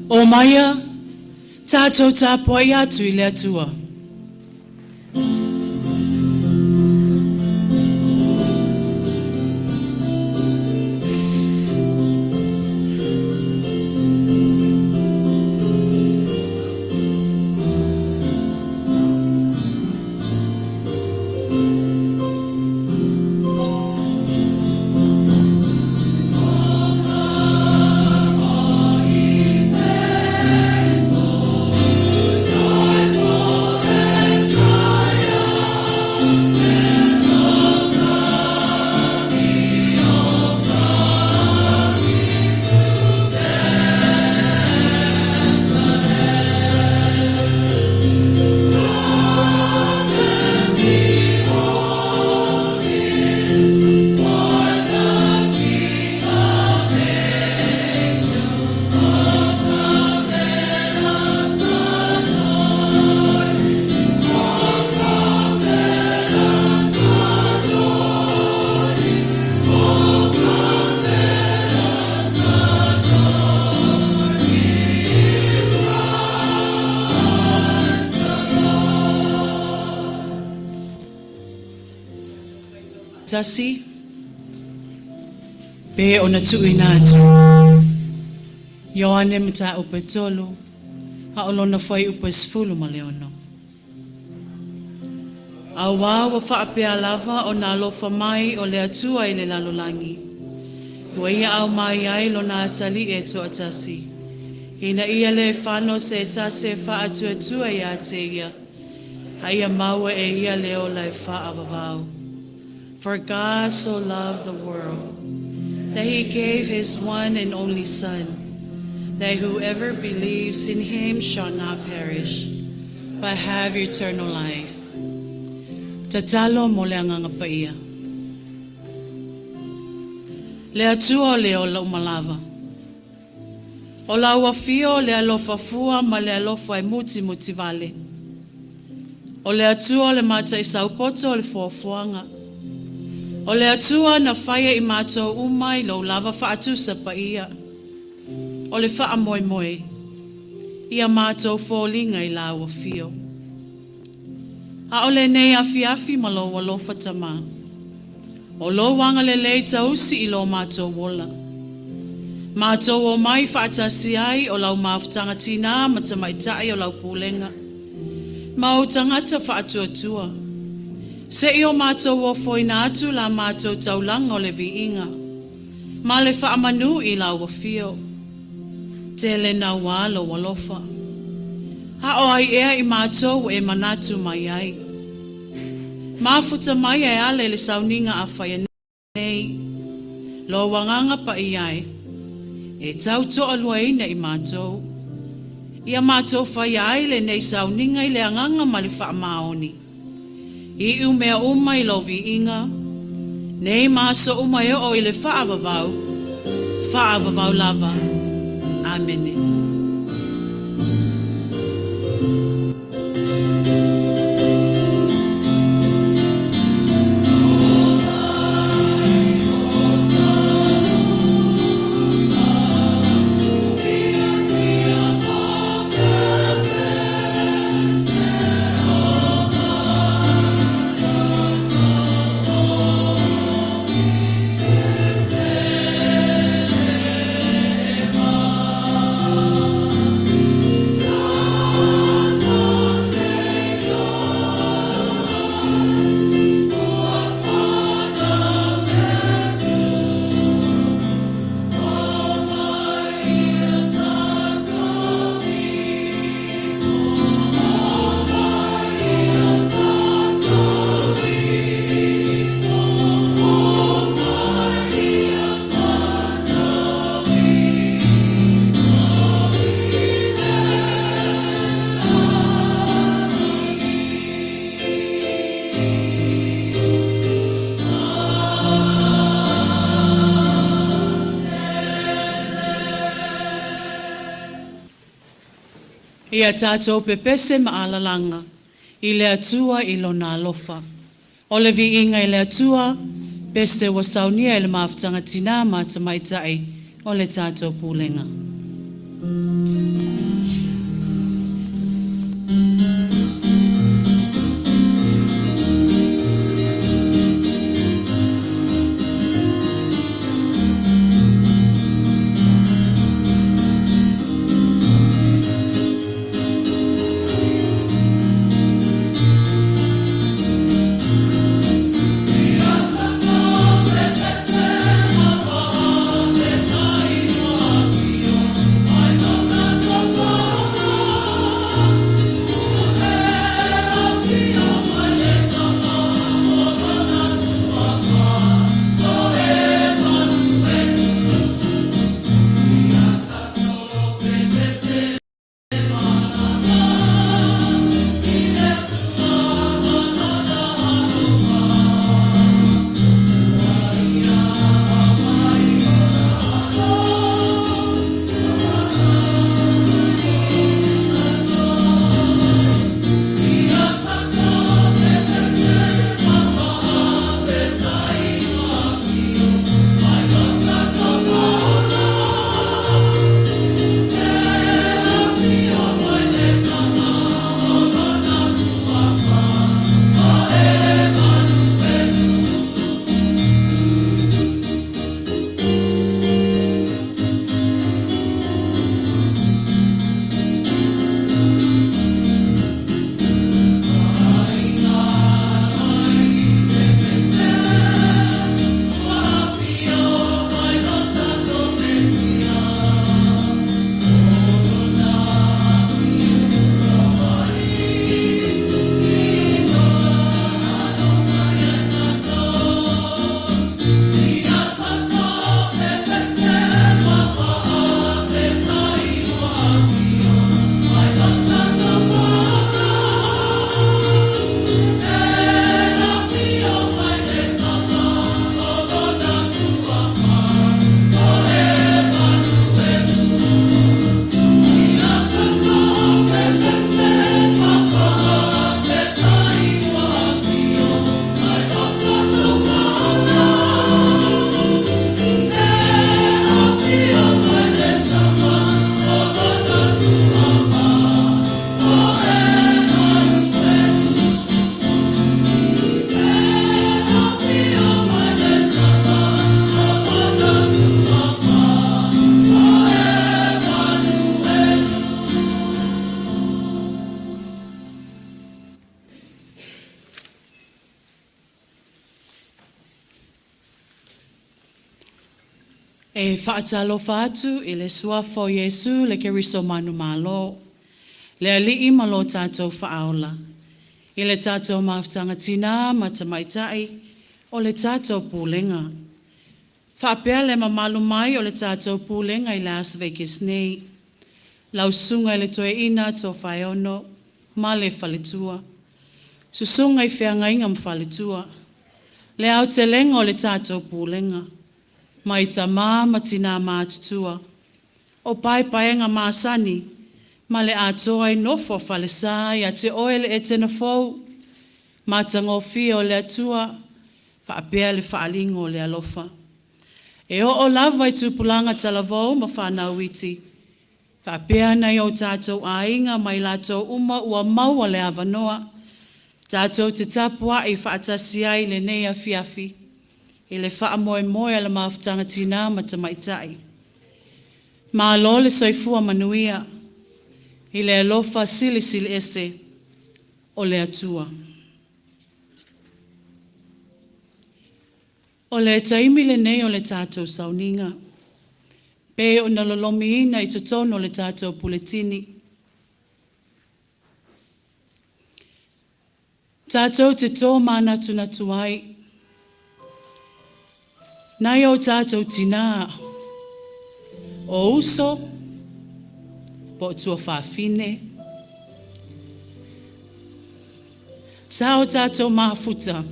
Omaia, tatou tapuai atu i le Atua. Tasi, pe ona tuuina atu. Ioane mataupu e tolu, a o lona fuaiupu e 16. Auā ua faapea lava ona alofa mai o le Atua i le lalolagi, ua Ia aumai ai Lona Atalii e toatasi, ina ia le fano se tasi e faatuatua ia te Ia, a ia maua e ia le ola e faavavau. For God so loved the world that he gave his one and only Son, that whoever believes in him shall not perish, but have eternal life. Tatalo mo le Agaga Paia. Le Atua o le ola uma lava. O lau afio o le alofa fua ma le alofa e mutimuti vale. O le Atua o le mataisaupota o le foafoaga. O le Atua na faia i matou uma i lou lava faatusa paia. O le faamoemoe, ia matou foliga i lau afio. A o lenei afiafi ma lou alofa Tama. O lou agalelei tausi i lo matou ola. Matou omai faatasi ai o lau mafutaga tinā ma tamaitai o lau pulega, ma ou tagata faatuatua. Se i o matou ofoina atu la matou taulaga o le viiga, ma le faamanu i lau afio. Tele naua lou alofa. A o ai ea i matou ua e manatu mai ai? Mafuta mai e ala i le sauniga a faia nei, lou agaga paia e, e tau toaluaina i matou. Ia matou faia ai lenei sauniga i le agaga ma le faamaoni. Iu mea uma i lou viiga, nei ma aso uma e oo i le faavavau, faavavau lava. Amene. Ia tatou pepese ma alalaga i le Atua i Lona alofa. O le viiga i le Atua, pese ua saunia e le mafutaga tinā ma tamaitai o le tatou pulega. E faatalofa atu i le Suafa o Iesu le Keriso manumalo, le Alii ma lo tatou Faaola, i le tatou mafutaga tinā ma tamaitai o le tatou Pulega, faapea le mamalu mai o le tatou Pulega i Las Vegas nei, lau Susuga i le Toeaina Tofaeono ma le faletua, susuga i feagaiga ma faletua, le aotelega o le tatou Pulega, mai tama ma tina matutua, o paepaega masani ma le atoa i nofo a falesa ia te oe le Etena fou, matagofie o le Atua faapea le faaaliga o le alofa. E oo lava i tupulaga talavou ma fanau iti, faapea nai o tatou aiga ma i latou uma ua maua le avanoa tatou te tapuai faatasi ai i lenei afiafi i le faamoemoe a le mafutaga tina ma tamaitai. Malo le soifua manuia i le alofa silisili ese o le Atua. O le taimi lenei o le tatou sauniga, pe ona lolomiina i totonu o le tatou puletini. Tatou te tōmanatunatu ai, nai o tatou tinā, o uso, po o tuafafine, sa o tatou mafuta,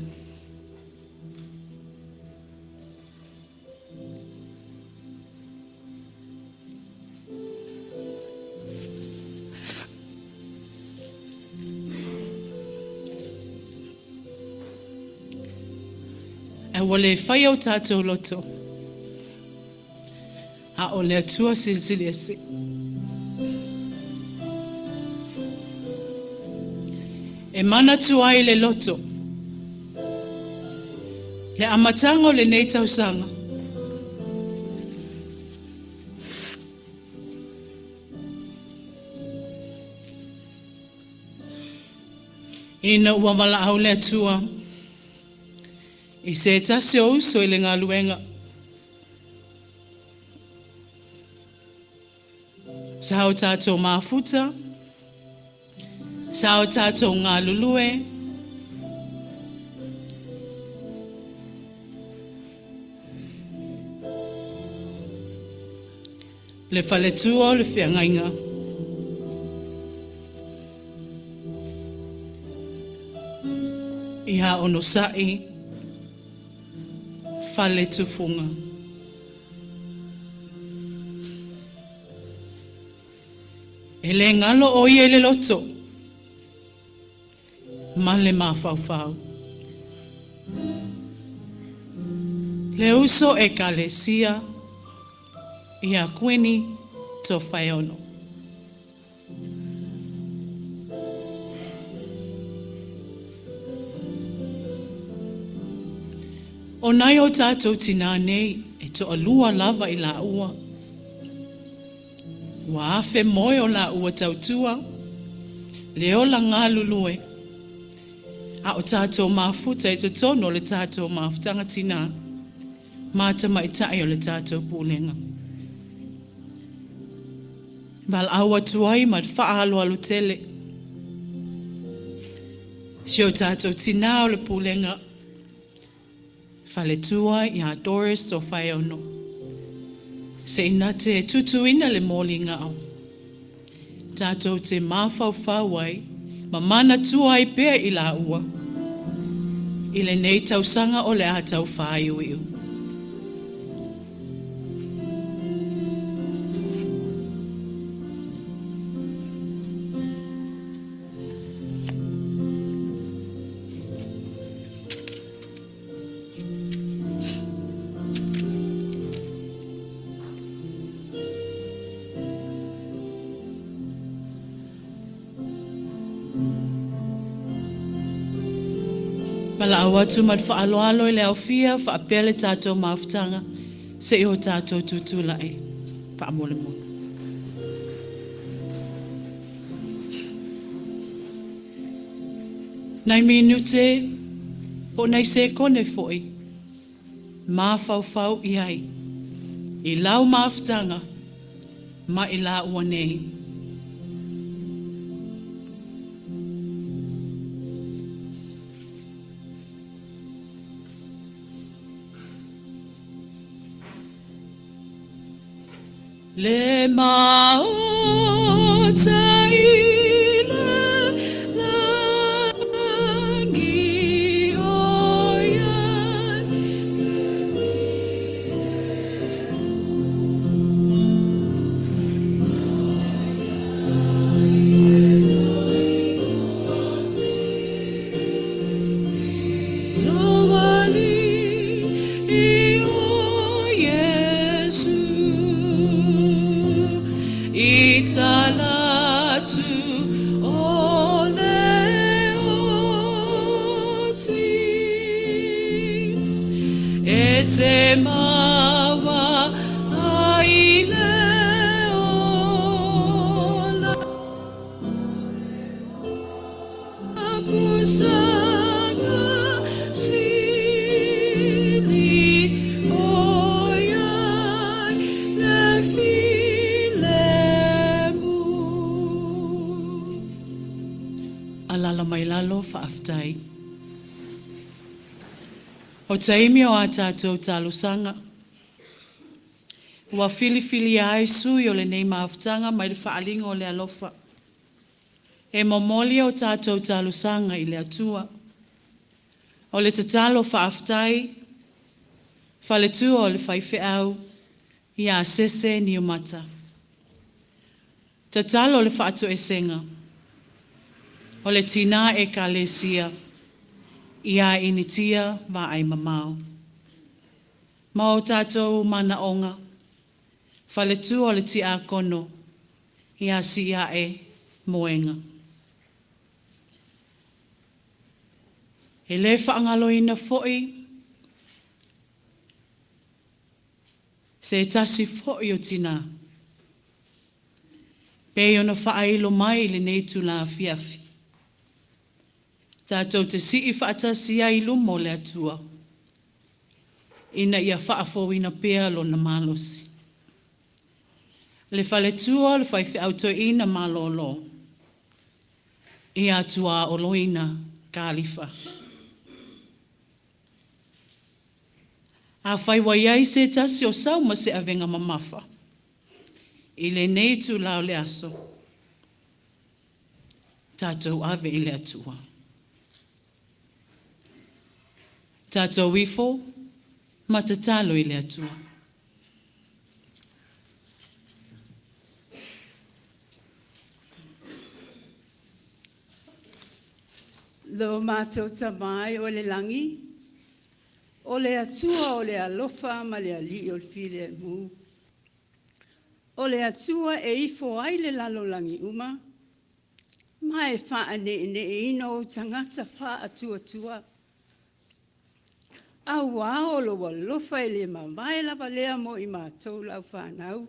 Ae ua le faia o tatou loto, a o le Atua Silisili Ese. E manatua ai le loto le amataga o lenei tausaga. Ina ua valaau le Atua i se tasi o uso i le galuega, sa o tatou mafuta, sa o tatou galulue, le faletua o le feagaiga, ia onosai faletufuga. E le galo o ia i le loto ma le mafaufau. Le uso Ekalesia ia Kuini Tofaeono. O nai o tatou tinā nei, e toalua lava i laua. Ua afe moe o laua tautua, le ola galulue, a o tatou mafuta i totonu o le tatou mafutaga tinā ma tamaitai o le tatou pulega. Valaau atu ai ma le faaaloalo tele si o tatou tinā o le pulega, faletua ia Doris Tofaeono, se i na te tutuina le moliga ao, tatou te mafaufau ai ma manatua ai pea i laua i lenei tausaga o le a tau faaiuiu. Valaau atu ma le faaaloalo i le aofia faapea le tatou mafutaga se i o tatou tutulai faamolemole. Nai minute po o nai sekone foi mafaufau i ai. I lau mafutaga ma i laua nei. Le maota i le lagi o ia. Lou Alii o Iesu, i talatu o le oti, e te maua ai le ola. Alala mai lalo, faafetai. O taimi o a tatou talosaga, ua filifilia ai sui o lenei mafutaga mai le faaaliga o le alofa. E momoli o tatou talosaga i le Atua. O le tatalo faafetai, faletua o le faifeau ia Sese Niumata. Tatalo le faatoesega, o le tinā Ekalesia ia Initia Vaaimamao. Ma o tatou manaoga, faletua o le tiakono ia Siiae Moega. E le faagaloina foi se tasi foi o tinā, pei ona faailo mai i lenei itula afiafi, tatou te sii faatasi ai i luma o le Atua, ina ia faafouina pea lona malosi. Le faletua o le faifeau toeaina malolo, ia Tuaoloina Kalifa. Afai ua i ai se tasi o sau ma se avega mamafa i lenei itula o le aso, tatou ave i le Atua. Tatou ifo ma tatalo i le Atua. Lo matou Tama e oe le lagi, o le Atua o le alofa ma le Alii o le filemu. O le Atua e ifo ai le lalolagi uma, ma e faaneeneeina ou tagata faatuatua. Auā o lou alofa e le mavae lava lea mo i matou lau fanau.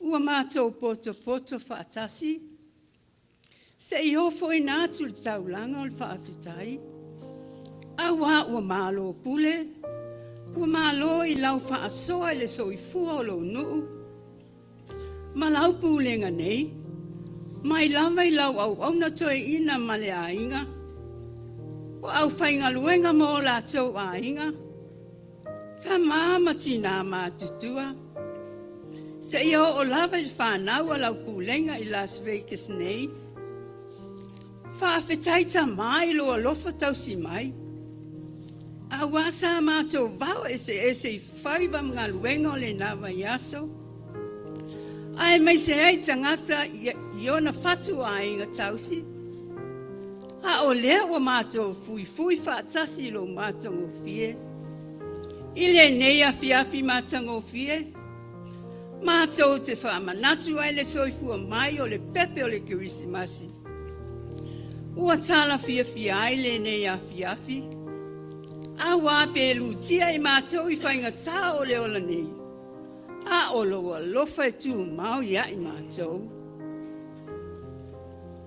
Ua matou potopoto faatasi, se i ofoina atu le taulaga o le faafetai, auā ua malo pule, ua malo i lau faasoa i le soifua o lou nuu, ma lau pulega nei, mai lava i lau auauna toeaina ma le aiga, o aufaigaluega ma o latou aiga, tama ma tinā matutua, seia oo lava i le fanau a lau pulega i Las Vegas nei. Faafetai Tama i lou alofa tausi mai, auā sa matou vao eseese i faiva ma galuega o lena vaiaso, aemaise ai tagata i ona fatuaiga tausi, a o lea ua matou fuifui faatasi i lou matagofie. I lenei afiafi matagofie, matou te faamanatu ai le soifua mai o le pepe o le Kerisimasi. Ua tala fiafia ai lenei afiafi, auā pe lutia i matou i faigata o le ola nei, a o lou alofa e tumau ia i matou.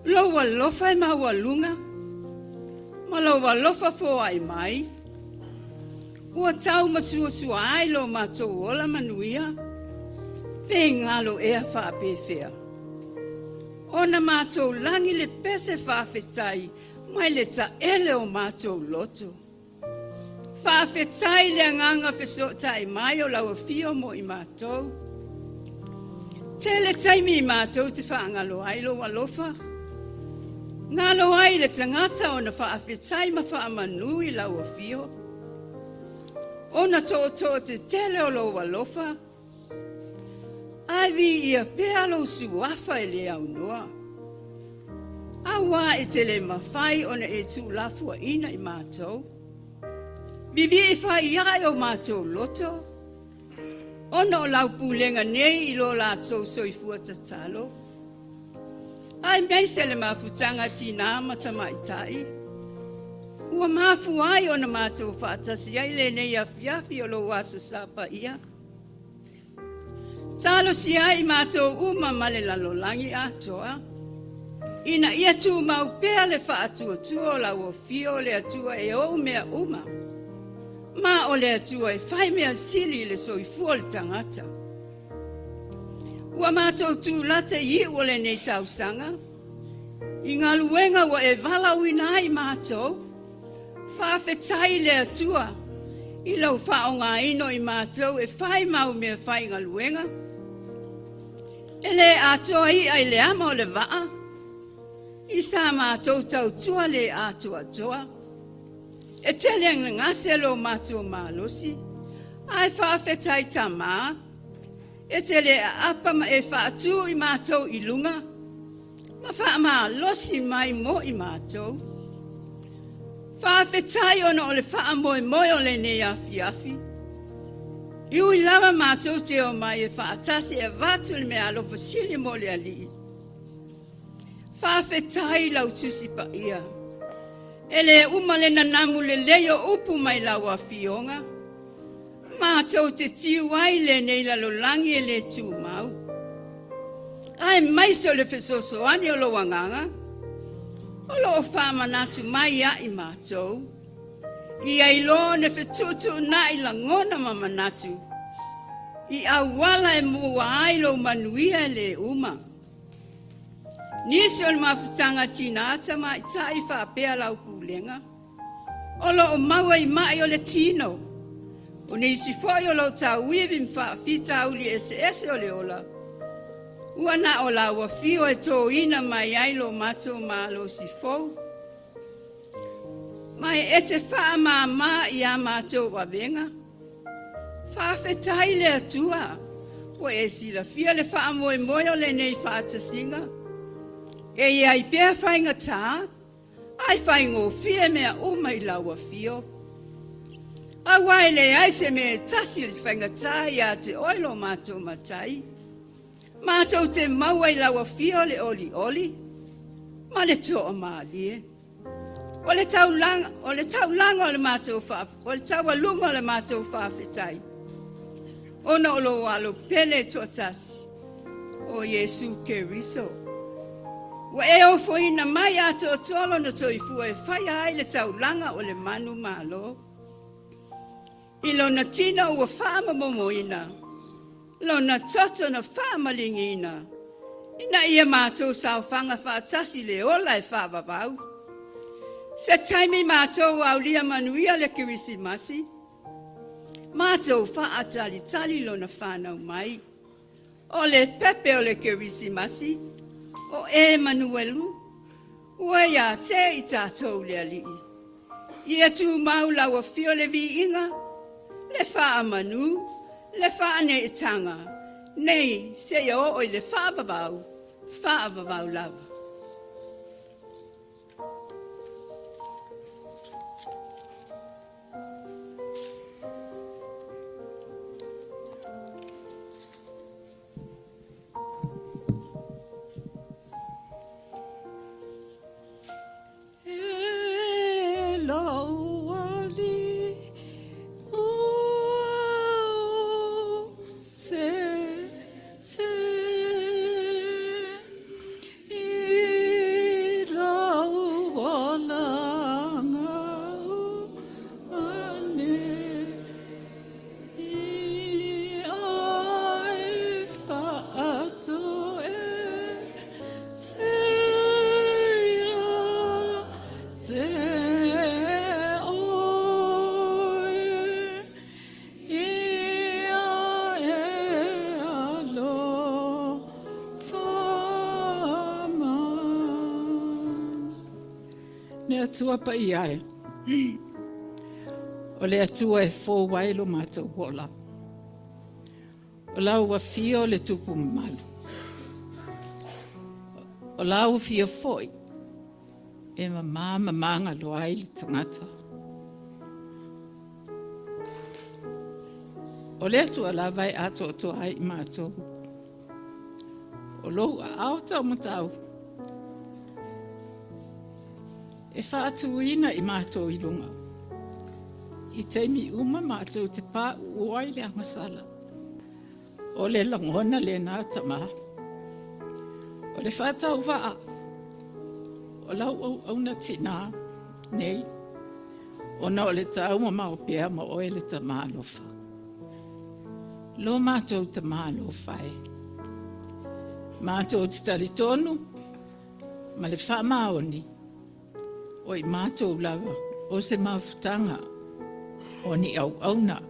Lou alofa e maualuga, ma lou alofa foai mai. Ua tau masuasua ai lo matou ola manuia, pe galo ea faapefea. Ona matou lagi le pese faafetai mai le taele o matou loto. Faafetai le agaga fesootai mai o lau afio mo i matou. Tele taimi i matou te faagalo ai lou alofa. Galo ai le tagata ona faafetai ma faamanu i lau afio. Ona tootoo tetele o lou alofa, ae viia pea lou suafa e le aunoa. Auā e te le mafai ona e tuulafoaina i matou. Vivii fai ae o matou loto, ona o lau pulega nei i lo latou soifua tatalo. Aemaise le mafutaga tinā ma tamaitai, ua mafua ai ona matou faatasi ai lenei afiafi o lou Aso Sa paia. Talosia ai i matou uma ma le lalolagi atoa, ina ia tumau pea le faatuatua o lau afio o le Atua e ou mea uma, ma o le Atua e fai mea sili i le soifua o le tagata. Ua matou tulata i iu o lenei tausaga, i galuega ua e valaauina ai matou, faafetai i le Atua i lou faaaogaina o i matou e fai mau mea faigaluega. E le atoa i'a i le ama o le vaa, i sa matou tautua le atoatoa. E tele gase lo matou malosi, ae faafetai Tama, e te le aapa ma e faatu i matou i luga, ma faamalosi mai mo i matou. Faafetai ona o le faamoemoe o lenei afiafi. I ui lava matou te omai e faatasi e avatu le meaalofa sili mo le Alii. Faafetai i lau Tusi Paia. E le uma le nanamu lelei o upu mai lau Afioga, matou te tiu ai lenei lalolagi e le tumau. Aemaise o le fesoasoani o lou Agaga, o lo o faamanatu mai ia i matou, ia iloa ona fetuutuunai lagona ma manatu, i auala e maua ai lou manuia e le uma. Nisi o le mafutaga tinā tamaitai faapea lau pulega, o lo o maua i mai o le tino. O nisi foi o lo o tauivi ma faafitauli eseese o le ola, ua na o lau afio e tōina mai ai lo matou malosi fou. Ma e te faamāmā i a matou avega. Faafetai le Atua ua e silafia le faamoemoe o lenei faatasiga. E i ai pea faigata, ae faigofie mea uma i lau afio. Aua e leai se mea e tasi o le faigata ia te oe lo matou Matai. Matou te maua i lau afio le olioli ma le toamalie. O le taulaga, o le taulaga o le matou o le taualuga o le matou faafetai, ona o lou alo pele e toatasi, o Iesu Keriso. Ua e ofoina mai atoatoa lona soifua e faia ai le taulaga o le manumalo. I lona tino ua faamomomoina, lona toto na faamaligiina, ina ia matou saofaga faatasi le ola e faavavau. Se taimi matou aulia manuia le Kerisimasi, matou faatalitali lona fanau mai. O le pepe o le Kerisimasi, o Emanuelu, ua ia te i tatou le Alii. Ia tumau lau afio le viiga, le faamanu, le faaneetaga, nei seia oo i le faavavau, faavavau lava. E lou alii ua ou sese i. Le Atua paia e, o le Atua e fou ai lo matou ola. O lau afio o le tupu mamalu. O lau afio foi e mamā ma magalo ai le tagata. O le Atua lava e atoatoa ai i matou. O lou aao taumatau e faatuina i matou i luga. I taimi uma matou te pauu ai le agasala. O le lagona lena Tamā. O le faatauvaa o lau auauna tinā nei, ona o le taumamao pea ma oe le Tamā alofa. Lo matou Tamā alofa e. Matou te talitonu ma le faamaoni o i matou lava o se mafutaga o ni auauna,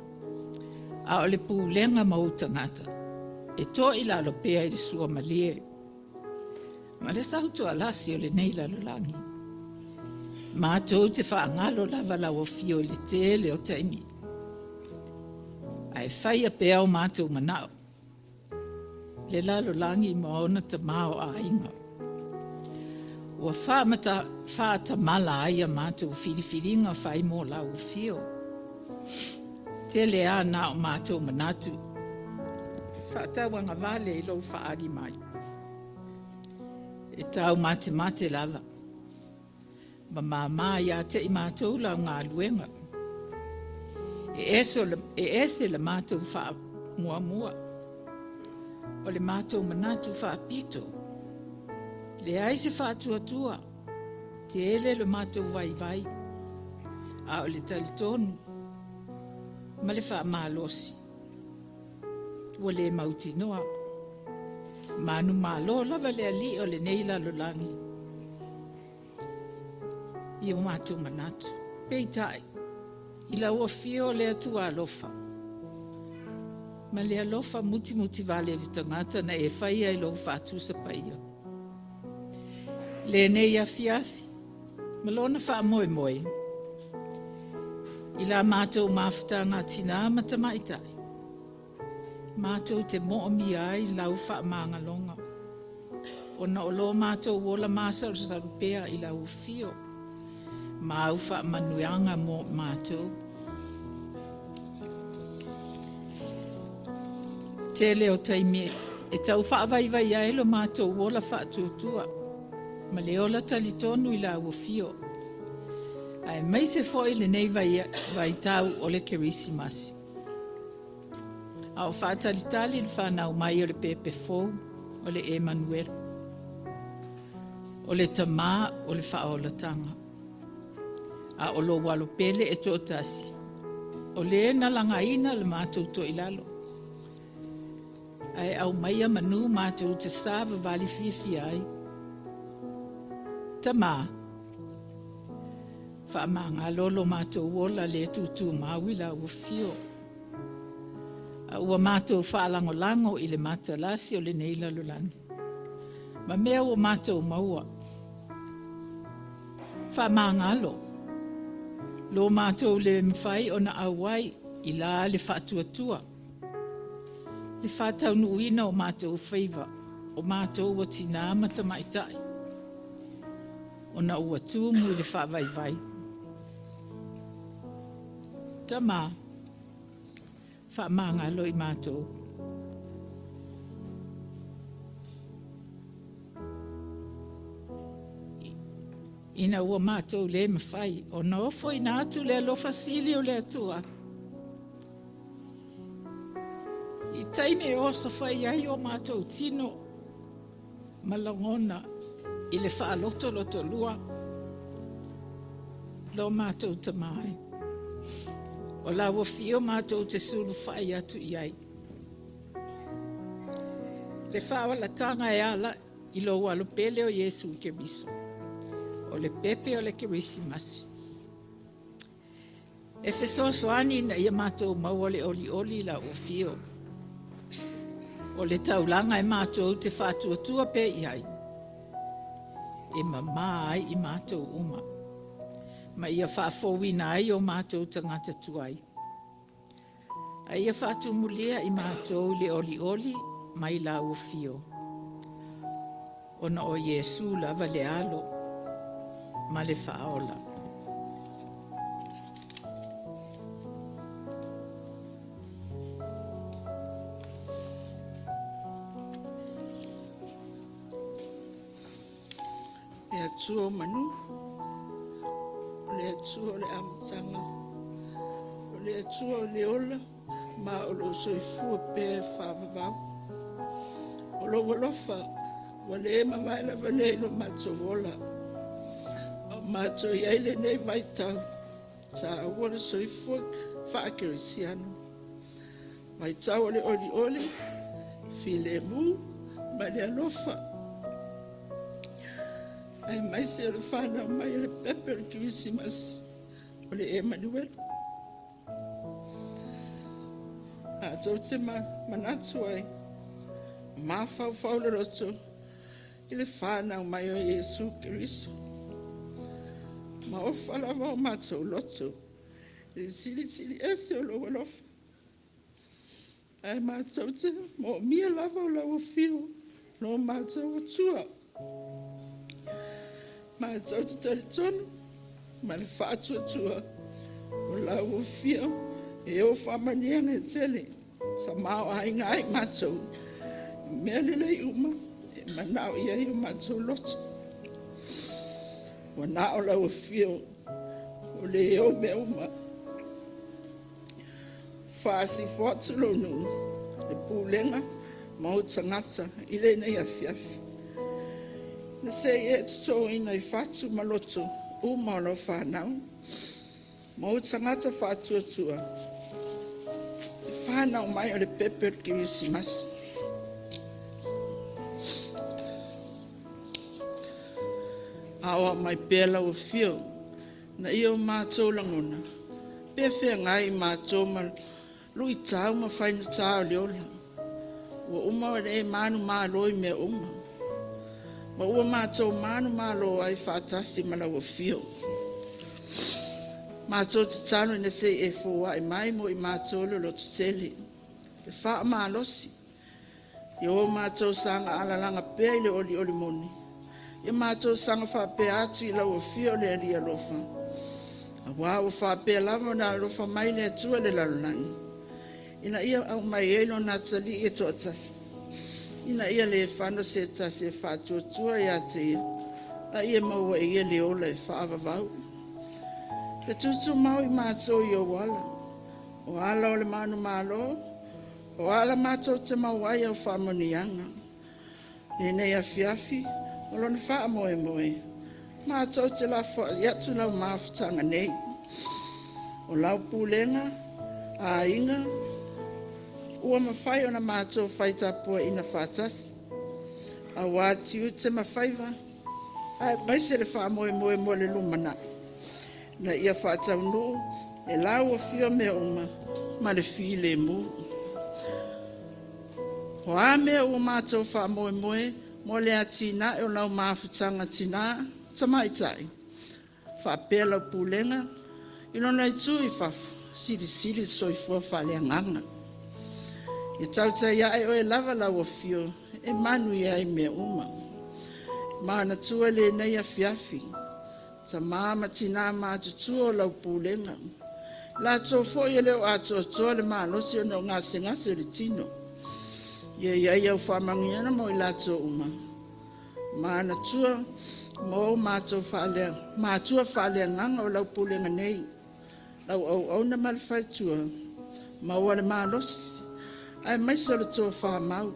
a o le pulega ma ou tagata e toa i lalo pea i le suamalie ma le sautualasi o lenei lalolagi. Matou te faagalo lava lau afio i le tele o taimi, ae faia pea o matou manao le lalolagi ma ona tamaoaiga. Ua faatamala ai a matou filifiliga fai mo lau afio. Tele a na o matou manatu faatauagavale i lou faaali mai. E taumatemate lava ma māmā ia te i matou lau galuega. E ese le matou faamuamua, o le matou manatu faapito, leai se faatuatua, tele le matou vaivai, a o le talitonu ma le faamalosi ua le mautinoa. Manumalo lava le alii o lenei lalolagi i o matou manatu. Peitai, i lau afio o le Atua alofa, ma le alofa mutimutivale i le tagata na e faia i lou faatusa paia. Lenei afiafi, ma lona faamoemoe, i la matou mafutaga tinā ma tamaitai, Matou te moomia ai lau faamagaloga, ona o lo matou ola masalosalo pea i lau afio ma au faamanuiaga mo matou. Tele o taimi e tau faavaivai ai lo matou ola faatuatua ma le ola talitonu i lau afio, aemaise foi lenei vaitau o le Kerisimasi. A o faatalitali le fanau mai o le pepe fou o le Emanuela, o le Tamā o le faaolataga, a o lou alo pele e toatasi, o le na lagaina le matou toilalo, ae aumaia manu matou te savavali fiafia ai. Tamā, Faamagalo lo matou ola le tutumau i lau afio, a ua matou faalagolago i le matalasi o lenei lalolagi ma mea ua matou maua. Faamagalo lo matou le mafai ona auai i la le faatuatua, le faataunuuina o matou faiva, o matou ua tinā ma tamaitai. ona ua tumu i le faavaivai. Tamā, faamagalo i matou. Ina ua matou le mafai ona ofoina atu le alofa sili o le Atua i taimi e osofai ai o matou tino ma lagona i le faalotolotolua lo matou Tamā e. O lau afio matou te sulufai atu i ai. Le faaolataga e ala i lou alo pele o Iesu Keriso, o le pepe o le Kerisimasi. E fesoasoani ina ia matou maua le olioli i lau afio. O le taulaga e matou te faatuatua pea i ai, e mamā ai i matou uma. ma ia faafouina ai o matou tagata tuai. A ia faatumulia i matou i le olioli mai lau afio, ona o Iesu lava le Alo ma le Faaola. Le Atua o manu, o le Atua o le amataga, o le Atua o le ola ma o lo o soifua pea e faavavau. O lou alofa ua le mavae lava lea i lo matou ola, a o matou i ai lenei vaitau, taua le soifua faakerisiano. Vaitau o le olioli, filemu ma le alofa, aemaise o le fanau mai o le pepe o le Kerisimasi o le Emanuela. Matou te manatu ai, mafaufau loloto i le fanau mai o Iesu Keriso. Maofa lava o matou loto i le silisili ese o lou alofa, ae matou te moomia lava o lau afio lo matou Atua. Matou te talitonu ma le faatuatua o lau afio e o faamanuiaga e tele tamaoaiga ai matou i mea lelei uma e manao i ai o matou loto. Ua na o lau afio o le ou mea uma. Faasifo atu lou nuu, le pulega ma ou tagata i lenei afiafi. Na se i e totoina i fatu ma loto uma o lau fanau ma ou tagata faatuatua le fanau mai o le pepe o le Kerisimasi. Aoao mai pea lau afio na ia o matou lagona pe feagai matou ma luitau ma faigata o le ola. Ua uma ona e manumalo i mea uma, ma ua matou manumalo ai faatasi ma lau afio. Matou tatalo ina se i e foai mai mo i matou le lototele, le faamalosi, ia o matou saga alalaga pea i le olioli moni, ia matou saga faapea atu i lau afio o le Alii alofa, aua ua faapea lava ona alofa mai le Atua i le lalolagi, ina ia aumai ai lona atalii e toatasi, ina ia le fano se tasi e faatuatua ia te ia, a ia maua e ia le ola e faavavau. Ia tutumau i matou i ou ala, o ala o le manumalo, o ala matou te maua ai au faamanuiaga. Lenei afiafi o lona faamoemoe, matou te lafoai atu lau mafutaga nei. O lau pulega, aiga, ua mafai ona matou fai tapuaiga faatasi, aua tiute ma faiva, aemaise le faamoemoe mo le lumanai, na ia faataunuu e lau afio mea uma ma le filemu. O a mea ua matou faamoemoe mo le atinae o lau mafutaga tina tamaitai, faapea lau pulega i lona itu i fafo, silisili le soifua faaleagaga. Ia tautai ae oe lava lau afio e manuia ai mea uma. Manatua lenei afiafi, tama ma tina matutua o lau pulega, latou foi e le o atoatoa le malosi ona o gasegase o le tino. Ia i ai au faamanuiaga mo i latou uma. Manatua mo matou faalea, matua faaleagaga o lau pulega nei, lau auauna ma le faletua, maua le malosi, aemaise o le tofa mau.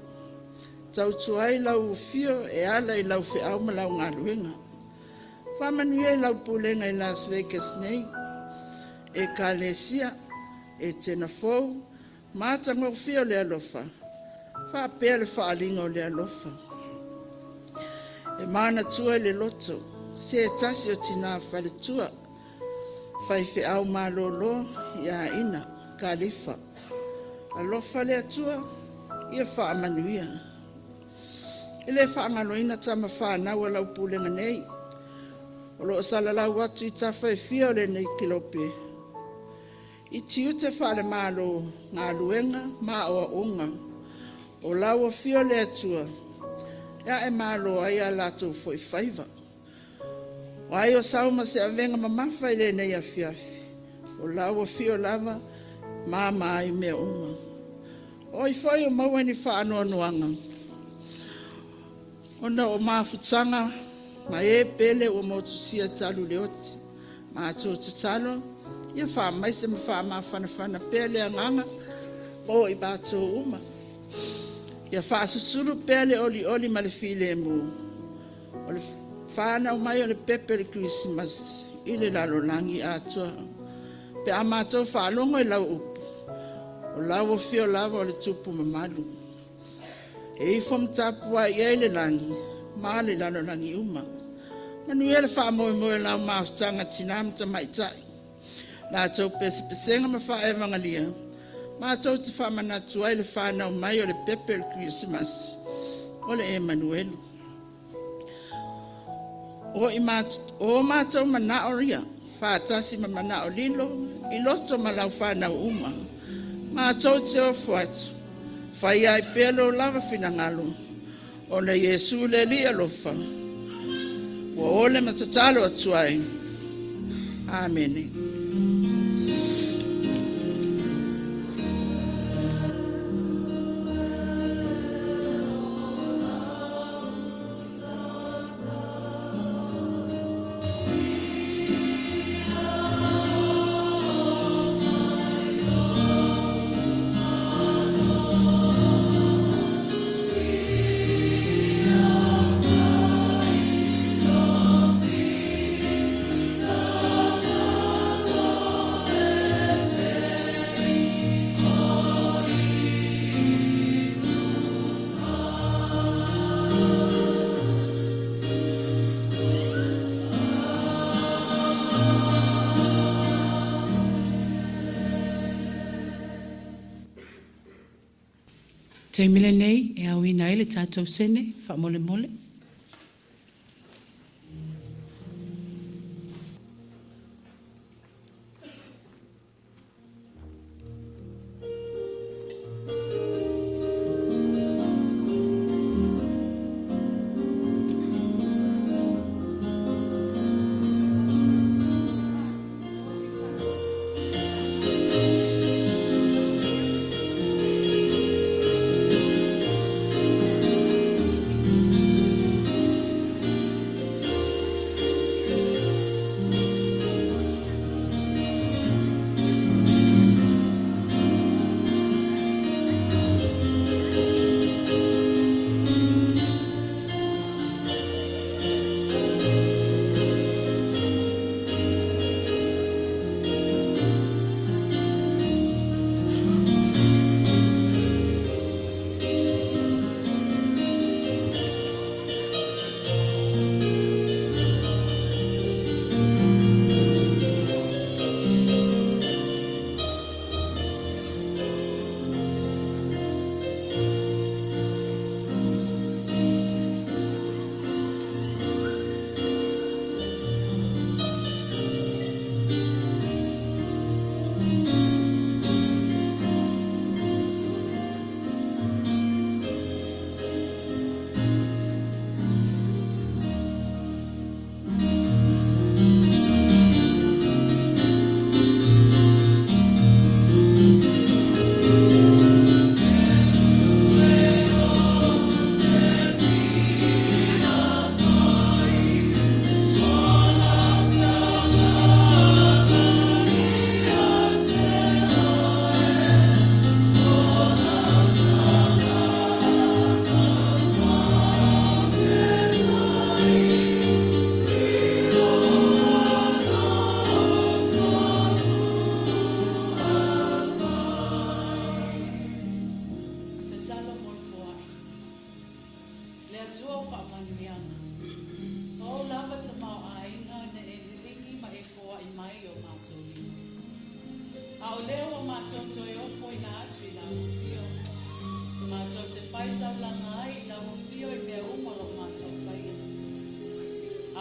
Tautua ai lau afio e ala i lau feau ma lau galuega. Faamanuia i lau pulega i Las Vegas nei, Ekalesia, Etena fou, matagofie o le alofa, faapea le faaaliga o le alofa. E manatua i le loto se tasi o tina faletua, faifeau malolo ia Ina Kalifa. Alofa le Atua, ia faamanuia. E le faagaloina tama fanau a lau pulega nei. O lo o salalau atu i tafa e fia o lenei kelope, i tiute faale-Malo, galuega ma aoaoga, o lau afio le Atua e aemalo ai a latou foi faiva. O ai o sau ma se avega mamafa i lenei afiafi, o lau afio lava mama ai mea uma. O ai foi o maua ni faanoanoaga, ona o mafutaga ma e pele ua motusia talu le oti. Matou tatalo, ia faamaise ma faamafanafana pea le agaga mo i matou uma. Ia faasusulu pea le olioli ma le filemu o le fanau mai o le pepe o le Kerisimasi i le lalolagi atoa. Pe a matou faalogo i lau upu, o lau afio lava o le Tupu mamalu, e ifo ma tapuai i ai le lagi ma le lalolagi uma. Manuia le faamoemoe o lau mafutaga tina ma tamaitai, latou pesepesega ma faevagalia, matou te faamanatu ai le fanau mai o le pepe o le Kerisimasi o le Emanuelu. O matou manao ia faatasi ma manao lilo i loto ma lau fanau uma, matou te ofo atu, faia ai pea lou lava finagalo, ona Iesu le Alii alofa, ua ole ma tatalo atu ai. Amene. Taimi lenei e aoina ai le tatou sene faamolemole. Tatalo mo le foai. Le Atua o faamanuiaga, o ou lava tamaoaiga na e liligi ma e foai mai i o matou lima. A o lea ua matou toe ofoina atu i lau afio, matou te fai taulaga ai i lau afio i mea uma o lo o matou faia.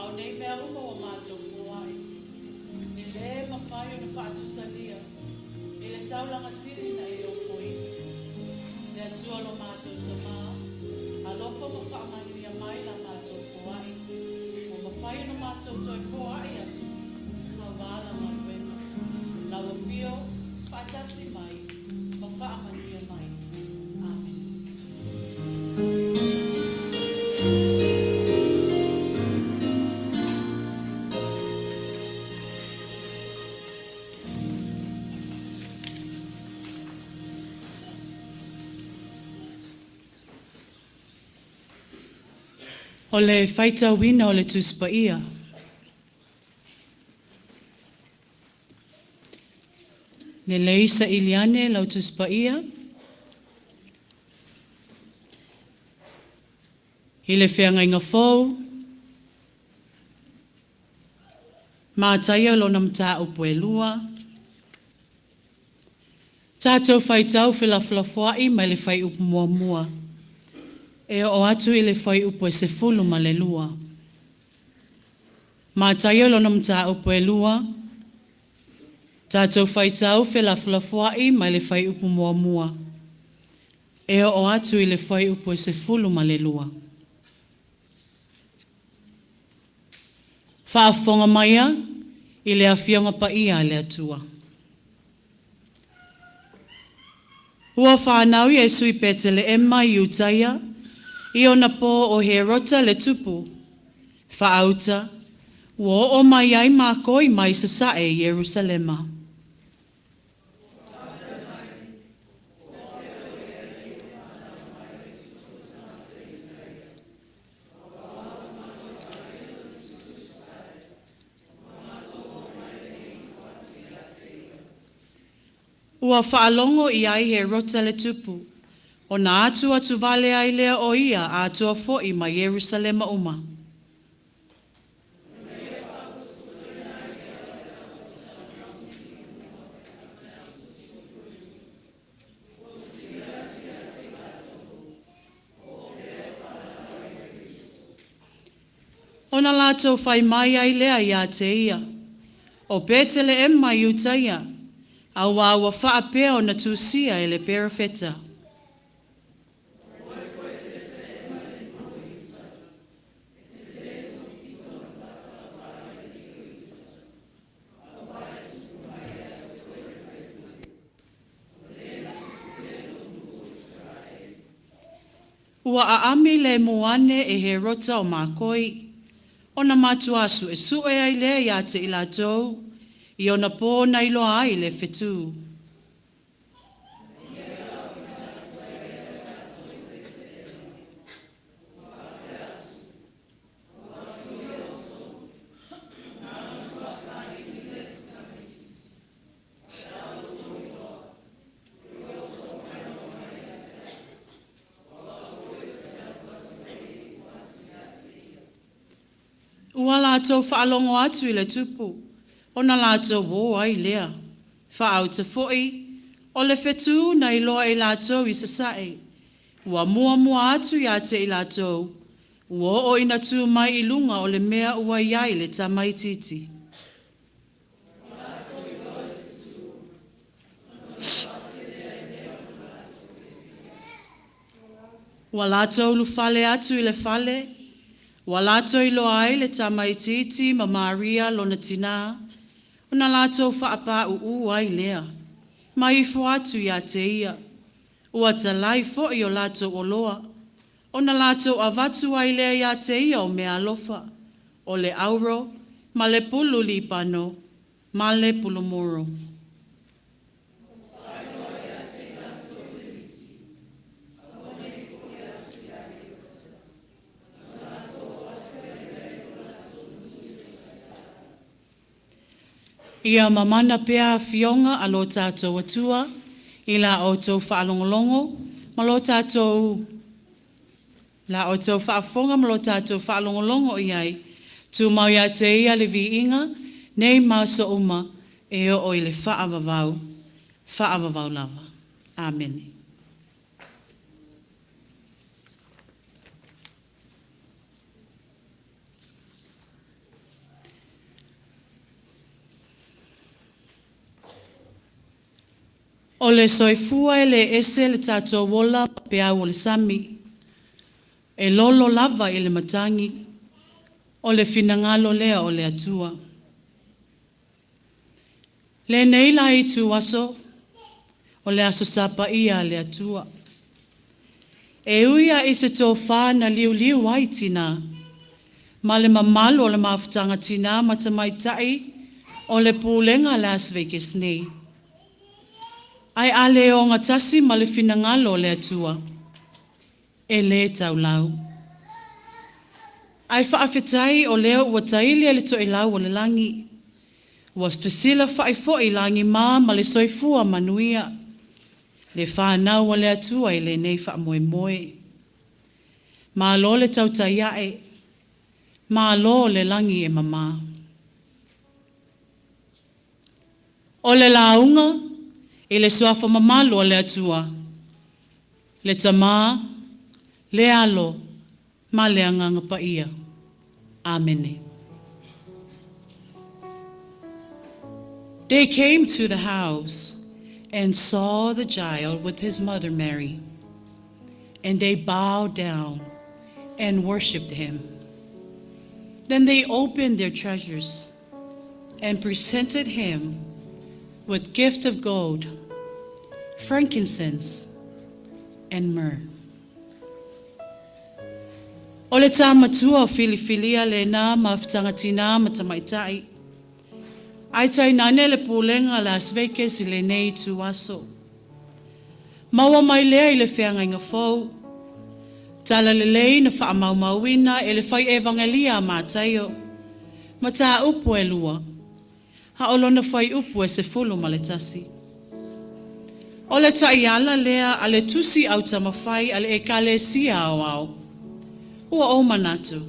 A o nei mea uma ua matou foai, e lē mafai ona faatusalia i le taulaga sili na e ofoina. Le Atua lo matou Tamā, alofa ma faamanuia mai la matou foai, ua mafai ona matou toe foai atu auā la galuega. Lau Afio, faatasi mai ma faamanuia mai. Amene. O le faitauina o le Tusi Paia. Lelei saili ane lau Tusi Paia i le Feagaiga Fou, Mataia lona mataupu e lua, tatou faitau felafolafoai mai le fuaiupu muamua e oo atu i le fuaiupu e 12. Mataia lona mataupu e lua, tatou faitau felafolafoai mai le fuaiupu muamua e oo atu i le fuaiupu e 12. Faafofoga maia i le Afioga Paia a le Atua. Ua fanau Iesu i Peteleema i Iutaia, i ona pō o Herota le tupu. Faauta, ua oo mai ai makoi mai sasae i Ierusalema. Ua faalogo i ai Herota le tupu, ona atuatu vale ai lea o ia atoa foi ma Ierusalema uma. Ona latou fai mai ai lea ia te ia, O Peteleema i Iutaia, auā ua faapea ona tusia e le Perofeta. Ua aami lemu ane e Herota o makoi, ona matuā suʻesuʻe ai lea iā te i latou, i ona pō na iloa ai le fetū. Ua latou faalogo atu i le tupu, ona latou ō ai lea. Faauta foi, o le fetū na iloa e latou i sasae, ua muamua atu ia te i latou, ua oo ina tu mai i luga o le mea ua i ai le tamaitiiti. Ua latou ulufale atu i le fale, ua latou iloa ai le tamaitiiti ma Maria lona tinā, ona latou faapāʻuʻū ai lea, ma ifo atu iā te ia. Ua talai foi o latou oloa, ona latou avatu ai lea iā te ia o meaalofa, o le auro, ma le pulu libano, ma le pulumuro. Ia mamana pea afioga a lo tatou Atua i la outou faalogologo ma lo tatou la outou faafofoga ma lo tatou faalogologo i ai. Tumau ia te ia le viiga, nei ma aso uma, e oo i le faavavau, faavavau lava. Amene. O le soifua e le ese le tatou ola ma peau o le sami, e lolo lava i le matagi, o le finagalo lea o le Atua. Lenei la itu aso, o le Aso Sa Paia a le Atua. E ui lava i se tofa na liuliu ai tinā, ma le mamalu o le mafutaga tinā ma tamaitai o le Pulega a Las Vegas nei, ae a le ogatasi ma le finagalo o le Atua, e lē taulau. Ae faafetai o lea ua taili e le Toelau o le Lagi, ua fesilafa'i foi lagima ma le soifua manuia le fanau a le Atua i lenei faamoemoe. Malo le tautai a'e, malo le lagi e mama. O le lauga i le Suafa mamalu o le Atua, le Tama, le Alo ma le Agaga Paia. Amene. They came to the house and saw the child with his mother Mary, and they bowed down and worshipped him. Then they opened their treasures and presented him with gift of gold, frankincense, and myrrh. O le tā matua o filifilia lena mafutaga tinā ma tamaitai. Ae tainane le pulega Las Vegas i lenei ituaso. Maua mai lea i le feagaiga fou. Tala lelei na faamaumauina e le fai evagelia a Mataio. Mataupu e 2, a o lona fuaiupu e 11. O le taiala lea a le tusi autamafai a le Ekalesia Aoao. Ua ou manatu,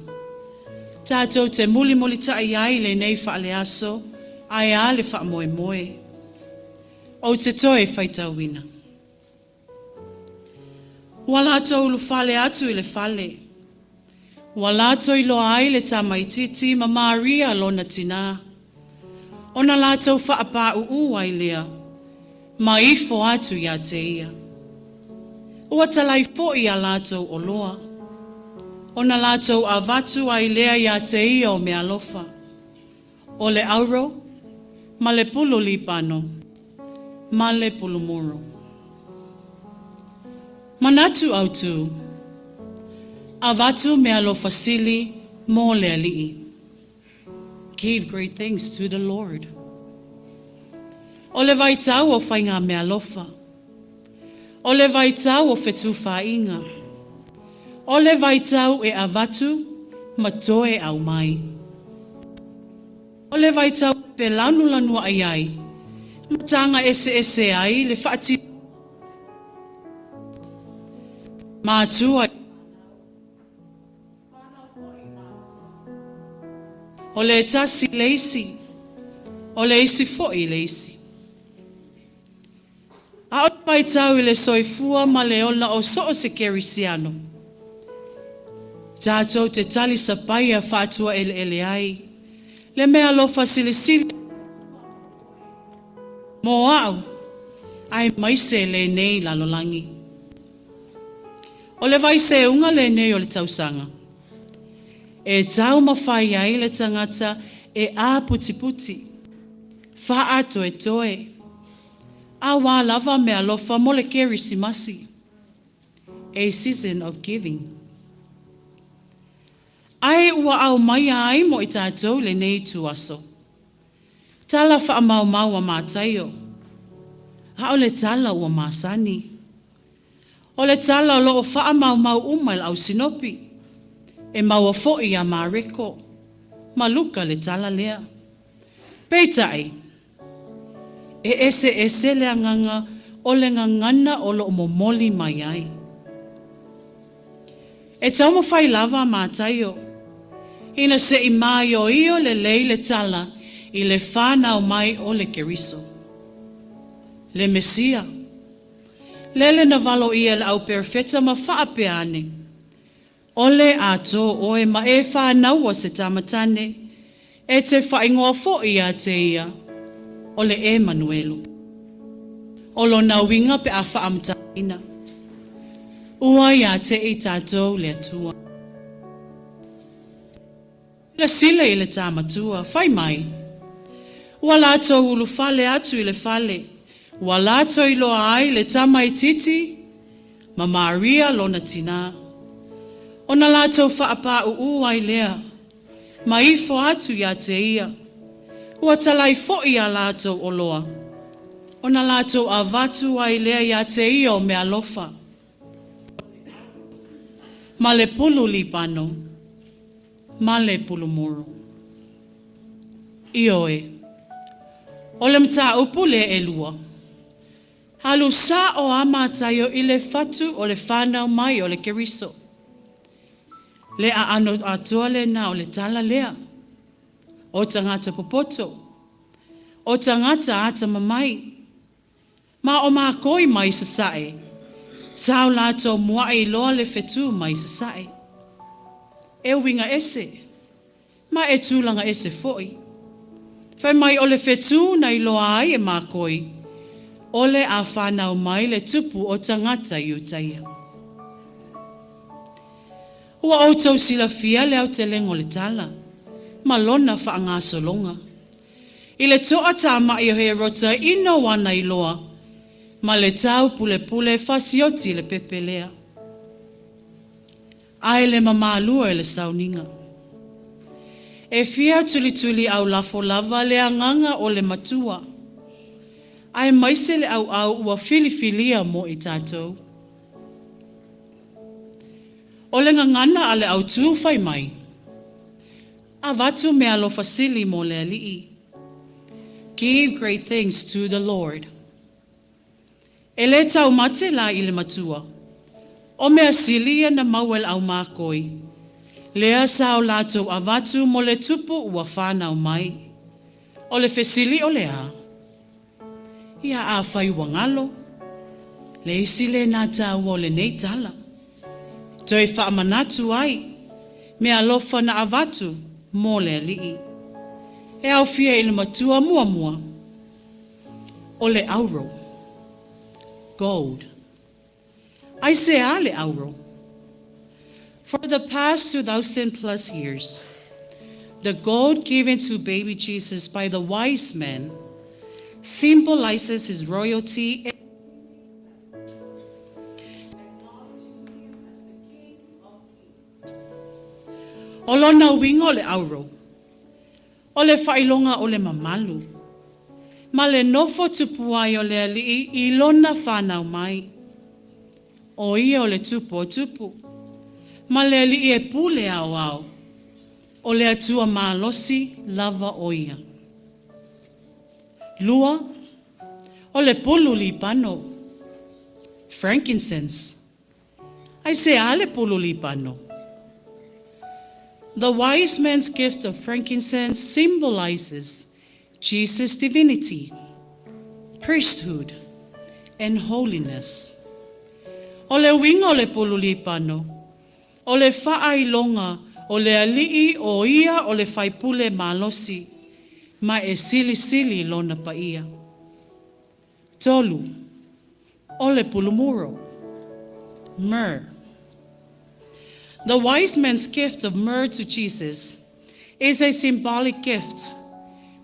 tatou te mulimulita'i ai i lenei faaleaso ae a le faamoemoe. Ou te toe faitauina. Ua latou ulufale atu i le fale, ua latou iloa ai le tamaitiiti ma Maria lona tinā, ona latou faapā'u'ū ai lea ma ifo atu iā te ia. Ua talai fo'i a latou oloa, ona latou avatu ai lea iā te ia o meaalofa, o le auro ma le pulu libano ma le pulu muru. Manatu autū, avatu meaalofa sili mo le Alii. Give great things to the Lord. O le vaitau o faiga meaalofa. O le vaitau o fetufaaiga. O le vaitau e avatu ma toe aumai. O le vaitau e felanulanuai ai ma taga eseese ai le faatinoga matua i fanau foi i matua. O le tasi i le isi, o le isi foi i le isi. A o le vaitau i le soifua ma le ola o so o se kerisiano, tatou te talisapaia faatuaeleele ai le meaalofa silisili mo a'u aemaise lenei lalolagi. O le vaiseuga lenei o le tausaga, e taumafai ai le tagata e aputiputi, faatoetoe, auā lava meaalofa mo le Kerisimasi, a season of giving. Ae ua aumaia ai mo i tatou lenei ituaso. Tala faamaumau a Mataio, a o le tala ua masani. O le tala o loo faamaumau uma e le au sinopi, e maua foi ia Mareko ma Luka le tala lea. Peitai, e eseese le agaga o le gagana o loo momoli mai ai. E taumafai lava a Mataio ina se i maioio lelei le tala i le fanau mai o le Keriso, le Mesia, lele na valoia e le au perofeta ma faapea ane, O le a tō oe ma e fānaua se tama tane, e te faaigoa fo'i ia te ia, o le Emanuelu. O lona uiga pe a faamatalaina, ua ia te i tatou le Atua. Silasila i le tā matua, fai mai, ua latou ulufale atu i le fale, ua latou iloa ai le tamaitiiti ma Maria lona tinā. Ona latou faapāʻuʻu ai lea, ma ifo atu ia te ia, ua talai foi a latou oloa, ona latou avatu ai lea ia te ia o meaalofa, ma le pulu libano, ma le pulu muru. Ioe, o le mataupu lea ʻelua, alu sa'o a Mataio i le fatu o le fanau mai o le Keriso. Le aano atoa lena o le tala lea, o tagata popoto, o tagata atamamai, ma o makoi mai sasae, sa o latou muaʻi iloa le fetū mai sasae. E uiga ese, ma e tulaga ese foi. Fai mai o le fetū na iloa ai e makoi, o le a fanau mai le tupu o tagata Iutaia. Ua outou silafia le aotelega o le tala, ma lona faagasologa. I le toʻatamaʻi o Herota ina o ana iloa, ma le taupulepule fasioti le pepe lea. Ae le mamalua i le sauniga. E fia tulituli aulafo lava le agaga o le Matua, aemaise le ʻauʻau ua filifilia mo i tatou. O le gagana a le autū fai mai, avatu meaalofa sili mo le Alii. Give great things to the Lord. E le taumate la i le Matua, o mea sili ia na maua e le aumakoi, lea sa o latou avatu mo le tupu ua fanau mai. O le fesili o le a? Ia afai ua galo, le isi lena taua o lenei tala. Toe faamanatu ai, meaalofa na avatu mo le Alii. E aofia i le Matua muamua, o le auro, gold. Aisea le auro? For the past 2,000 plus years, the gold given to baby Jesus by the wise men symbolizes his royalty and acknowledging him as the King of Kings. O lona uiga o le auro, o le faailoga o le mamalu, ma le nofo tupu ai o le alii i lona fanau mai. O ia o le tupu o tupu, ma le alii e pule aoao, o le Atua malosi lava o ia. Lua, o le pulu libano, frankincense. Aisea le pulu libano? The wise man's gift of frankincense symbolizes Jesus' divinity, priesthood, and holiness. O le uiga o le pulu libano, o le faailoga o le alii o ia o le faipule malosi, ma e silisili lona paia. Tolu, o le pulu muro, myrrh. The wise man's gift of myrrh to Jesus is a symbolic gift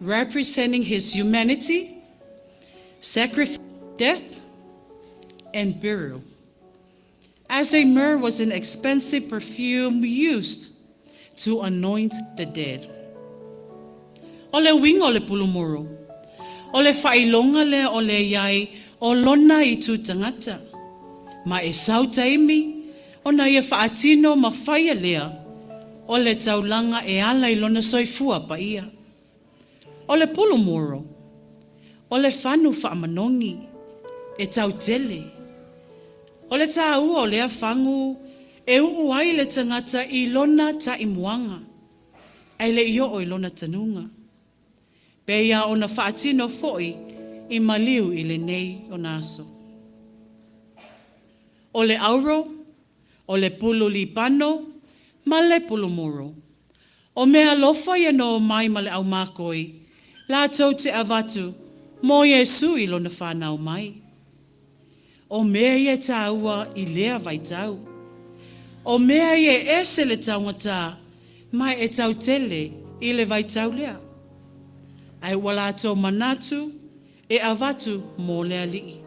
representing his humanity, sacrifice, death, and burial. As a myrrh was an expensive perfume used to anoint the dead. O le uiga o le pulu muro, o le faailoga lea o le i ai o lona itu tagata, ma e sau taimi ona ia faatino ma faia lea o le taulaga e ala i lona soifua paia. O le pulu muro, o le fanu faamanogi, e tautele. O le tāua o lea fagu e uʻu ai le tagata i lona taimuaga, ae le i oo i lona tanuga. Pei a ona faatino foi i maliu i lenei ona aso. O le auro, o le pulu libano, ma le pulu muro. O meaalofa ia na omai ma le aumakoi, latou te avatu mo Iesu i lona fanau mai. O mea ia e tāua i lea vaitau. O mea ia e ese le taugata ma e tau tele i le vaitau lea. Ae ua latou manatu e avatu mo le Alii.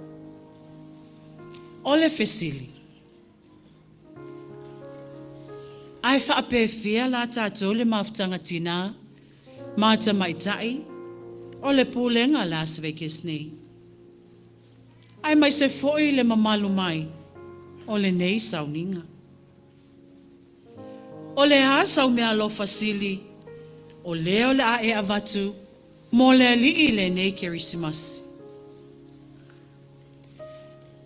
O le fesili, Ae faapefea la tatou le mafutaga tinā ma tamaitai o le pulega Las Vegas nei? Aemaise foi le mamalu mai o lenei sauniga. O le a sau meaalofa sili o lea o le a e avatu mo le Alii i lenei Kerisimasi?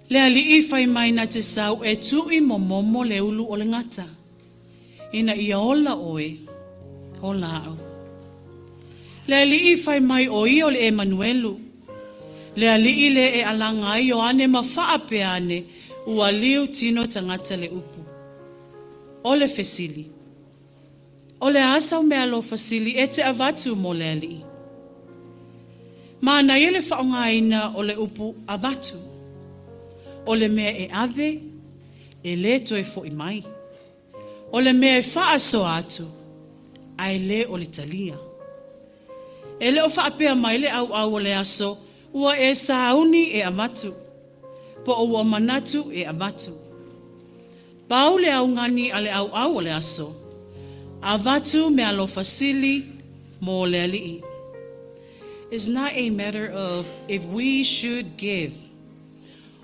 Le Alii fai mai na te sau e tui momomo le ulu o le gata, ina ia ola oe, ola au. Le Alii fai mai o ia o le Emanuelu, le Alii lea e alaga ai Ioane ma faapea ane, ua liu tino tagata le upu. O le fesili, O le a sau meaalofa sili e te avatu mo le Alii? Manaia le faaaogaina o le upu avatu. O le mea e ave, e le toe foi mai. O le mea e faasoa atu, ae le o le talia. E le o faapea mai le ʻauʻau o le aso ua e sauni e avatu, po o ua manatu e avatu. Pau le augani a le ʻauʻau o le aso, avatu meaalofa sili mo le Alii. It's not a matter of if we should give,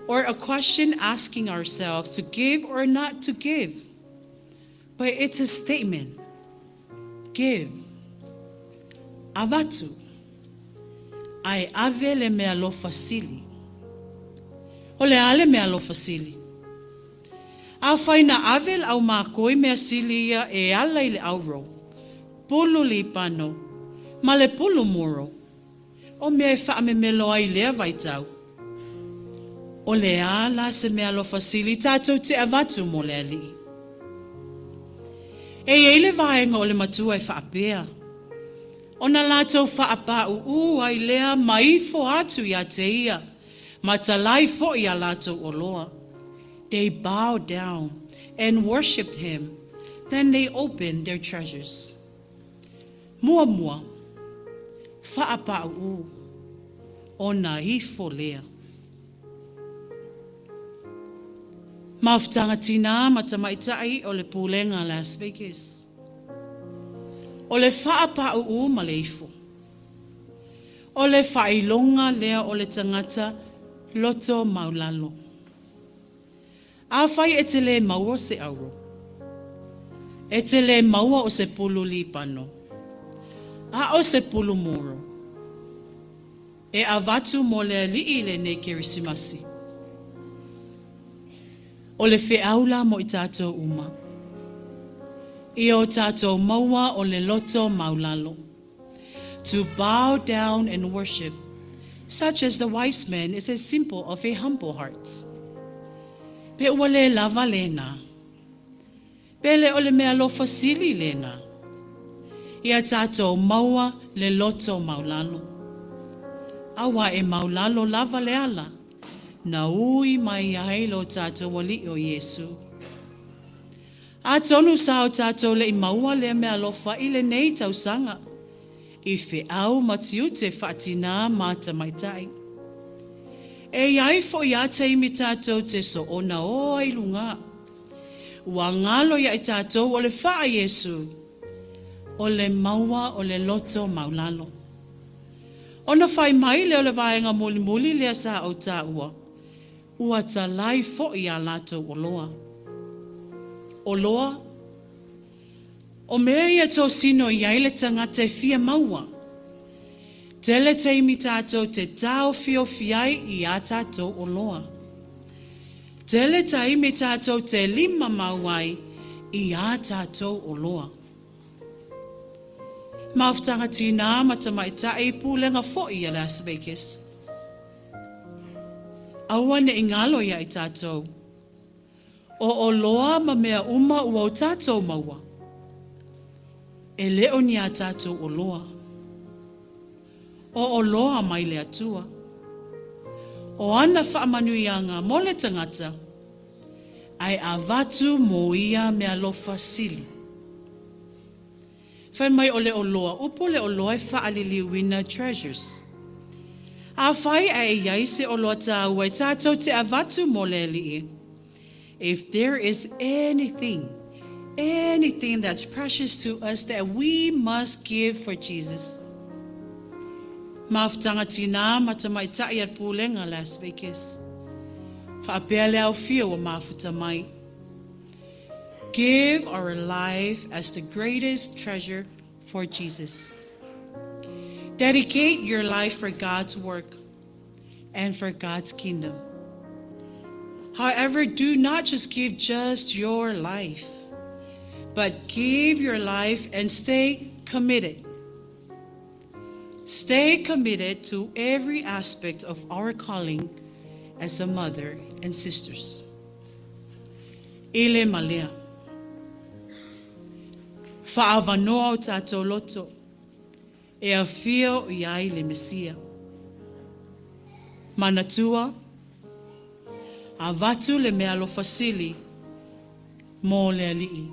or a question asking ourselves to give or not to give, but it's a statement. Give. Avatu. Ae ave le meaalofa sili. O le a le meaalofa sili? Afai na ave le ʻaumākoi mea sili ia e ala i le auro, pulu lipano, ma le pulu muro, o mea e faamemelo ai i lea vaitau, o le a la se meaalofa sili tatou te avatu mo le Alii? E i ai le vaega o le matua e faapea, Ona latou faapāʻuʻū ai lea ma ifo atu iā te ia, ma talai foi a latou oloa. They bowed down and worshipped him, then they opened their treasures. Muamua, faapāʻuʻū, ona ifo lea. Mafutaga tinā ma tamaitai o le Pulega Las Vegas. O le faapāʻuʻū ma le ifo. O le faailoga lea o le tagata loto maulalo. Afai e te lē maua se auro, e te lē maua o se pulu lipano, a o se pulu muro, e avatu mo le Alii i lenei Kerisimasi. O le feau la mo i tatou uma, ia o tatou maua o le loto maulalo. To bow down and worship, such as the wise men is a symbol of a humble heart. Pe ua lē lava lēnā? Pe le o le meaalofa sili lēnā? Ia tatou maua le loto maulalo. Auā e maulalo lava le ala na ui mai ai lo tatou Alii o Iesu. Atonu sa o tatou le i maua lea meaalofa i lenei tausaga, i feau ma tiute faatinā ma tamaitai. E i ai foi a taimi tatou te soona oa i lugā. Ua galo ia i tatou o le faa Iesu, o le maua o le loto maulalo. Ona fai mai lea o le vaega mulimuli lea sa ou taua, Ua talai foi a latou oloa. Oloa, O mea ia tosino i ai le tagata e fia maua. Tele taimi tatou te taofiofi ai i a tatou oloa. Tele taimi tatou te lima mau ai i a tatou oloa. Mafutaga tinā ma tamaitai pulega foi a Las Vegas. Aua ne i galo iā i tatou. O oloa ma mea uma ua o tatou maua, e le o ni a tatou oloa. O oloa mai le Atua. O ana faamanuiaga mo le tagata, ae avatu mo ia meaalofa sili. Fai mai o le oloa, upu o le oloa e faaliliuina treasures. Afai ae i ai se oloa taua e tatou te avatu mo le Alii, if there is anything, anything that's precious to us that we must give for Jesus. Mafutaga tinā ma tamaitai a le Pulega Las Vegas. Faapea le aofia ua mafuta mai. Give our life as the greatest treasure for Jesus. Dedicate your life for God's work and for God's kingdom. However, do not just give just your life, but give your life and stay committed. Stay committed to every aspect of our calling as a mother and sisters. I le ma lea. Faaavanoa o tatou loto e afio i ai le Mesia. Manatua, avatu le meaalofa sili mo le Alii.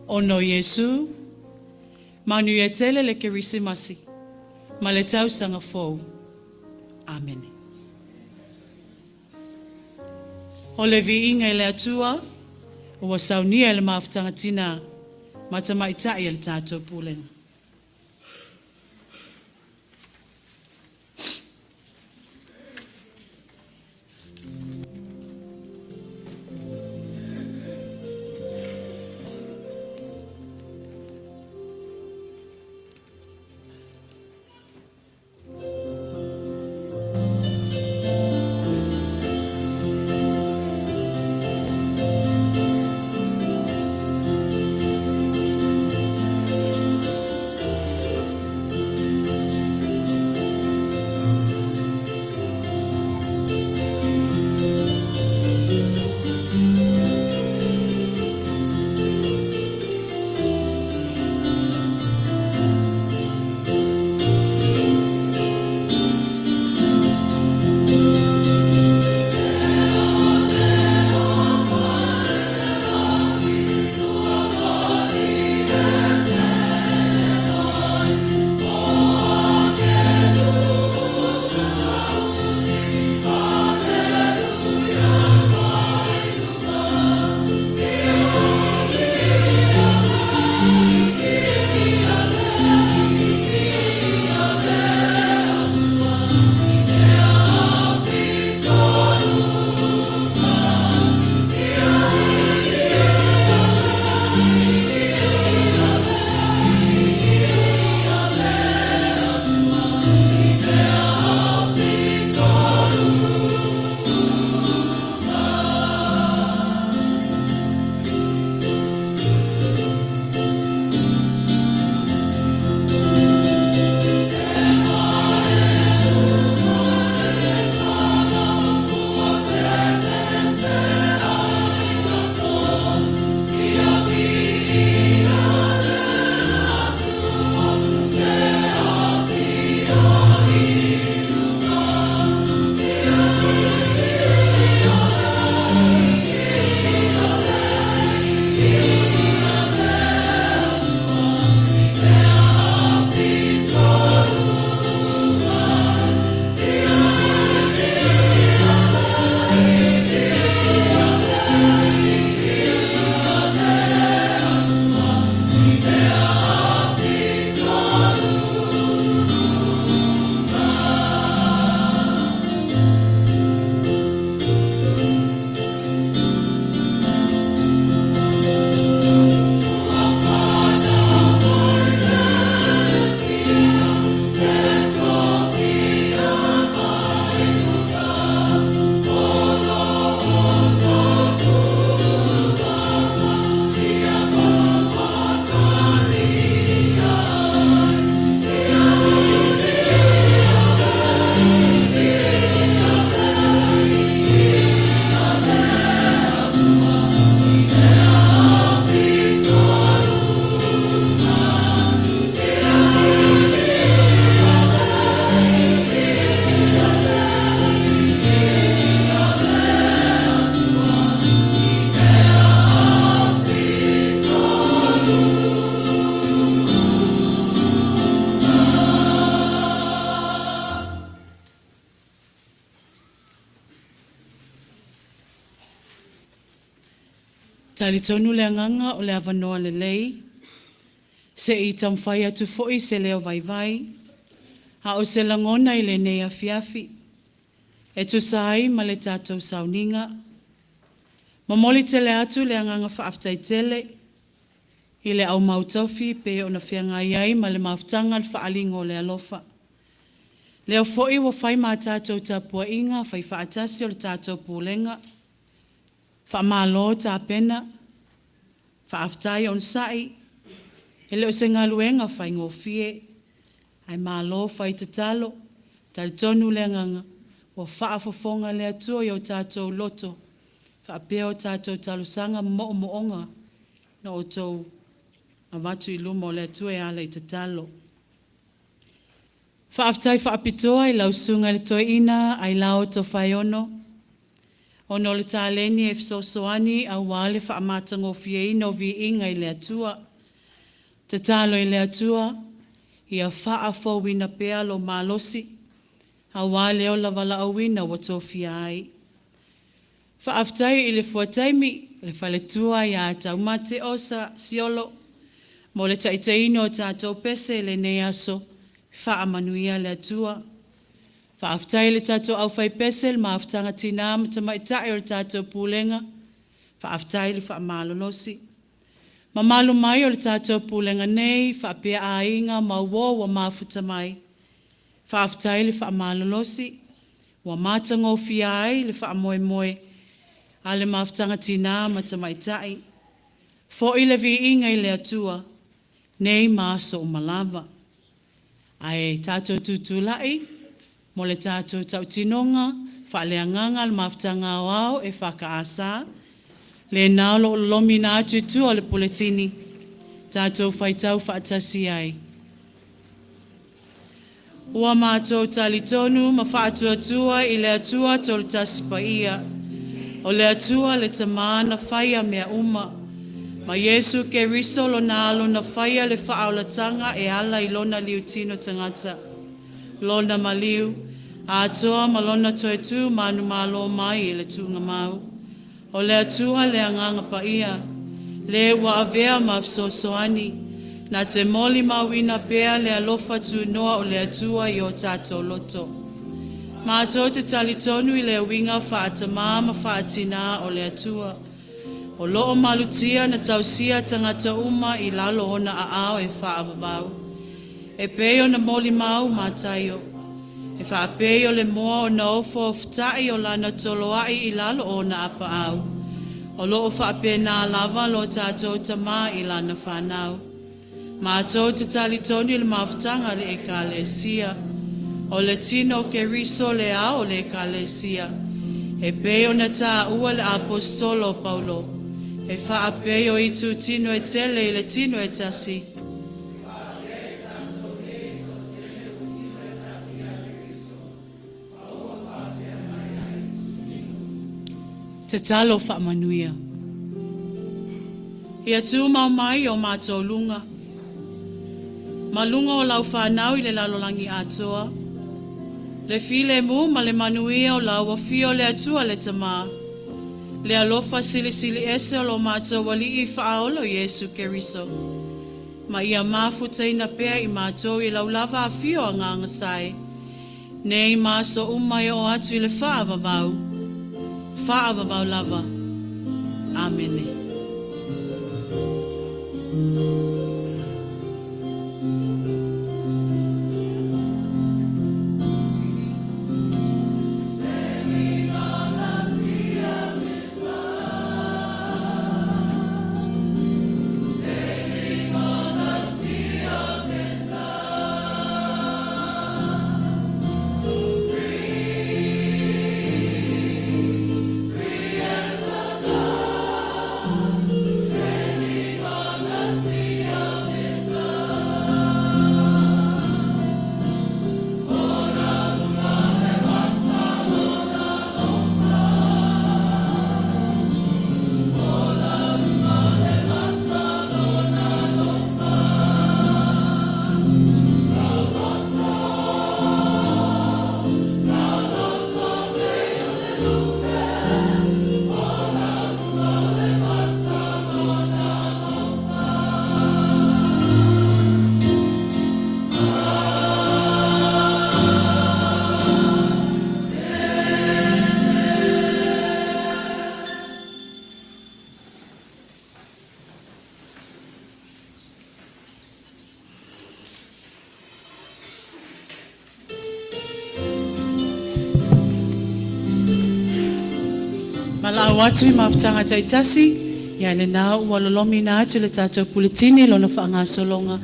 Ona o Iesu, manuia tele le Kerisimasi ma le tausaga fou. Amene. O le viiga i le Atua, ua saunia e le mafutaga tinā ma tamaitai a le tatou Pulega. Talitonu le agaga o le avanoa lelei, se i taumafai atu foi se leo vaivai, a o se lagona i lenei afiafi, e tusa ai ma le tatou sauniga. Momoli tele atu le agaga faafetai tele i le au mautofi pei ona feagai ai ma le mafutaga le faaaliga o le alofa. Lea foi ua fai ma a tatou tapuaiga faifaatasi o le tatou Pulega, faamalo tapena, faafetai onosai, e le o se galuega faigofie, ae malo fai tatalo. Talitonu le agaga, ua faafofoga le Atua i o tatou loto faapea o tatou talosaga ma moomooga na outou avatu i luma o le Atua e ala i tatalo. Faafetai faapitoa i lau Susuga i le Toeaina Ailao Tofaeono, ona o le taleni e fesoasoani aua le faamatagofieina o viiga i le Atua. Tatalo i le Atua ia faafouina pea lou malosi aua le ola valaauina ua tofia ai. Faafetai i le fuataimi le faletua ia Taumate Osa Siolo mo le taitaiina o tatou pese i lenei aso. Faamanuia le Atua. Faafetai i le tatou aufaipese le mafutaga tina ma tamaitai o le tatou Pulega, faafetai le faamalolosi. Mamalu mai o le tatou Pulega nei faapea aiga ma uo ua mafuta mai, faafetai le faamalolosi, ua matagofie ai le faamoemoe a le mafutaga tina ma tamaitai. Foi le viiga i le Atua nei ma aso uma lava. Ae tatou tutulai mo le tatou tautinoga faaleagaga a le Mafutaga Aoao EFKS, lena o lo o lolomiina atu i tua o le puletini, tatou faitau faatasi ai. Ua matou talitonu ma faatuatua i le Atua Tolotasi Paia, o le Atua le Tama na faia mea uma, ma Iesu Keriso Lona Alo na faia le faaolataga e ala i Lona liutino tagata, Lona maliu, atoa ma Lona toe tu manumalo mai i le tuugamau. O le Atua le Agaga Paia, le ua avea ma fesoasoani, na te molimauina pea le alofa tunoa o le Atua i o tatou loto. Matou te talitonu i le uiga faatamā ma faatinā o le Atua, o lo o malutia na tausia tagata uma i lalo o ona aao e faavavau, e pei ona molimau Mataio, e faapei o le moa ona ofaofatai o lana toloai i lalo o ona apaau, o lo o faapena lava lo tatou Tama i lana fanau. Matou te talitonu i le mafutaga a le Ekalesia, o le tino o Keriso le ao o le Ekalesia, e pei ona taua e le Aposetolo o Paulo, e faapei o itutino e tele i le tino e tasi, Tatalo faamanuia. Ia tumau mai i o matou luga, ma luga o lau fanau i le lalolagi atoa, le filemu ma le manuia o lau Afio le Atua le Tama, le alofa silisili ese o lo matou Alii Faaola o Iesu Keriso, ma ia mafutaina pea i matou i lau lava afio Agaga Sae, nei ma aso uma e oo atu i le faavavau, faavavau lava. Amene. Valaau atu i mafutaga taitasi, ia lena ua lolomiina atu le tatou Puletini lona faagasologa,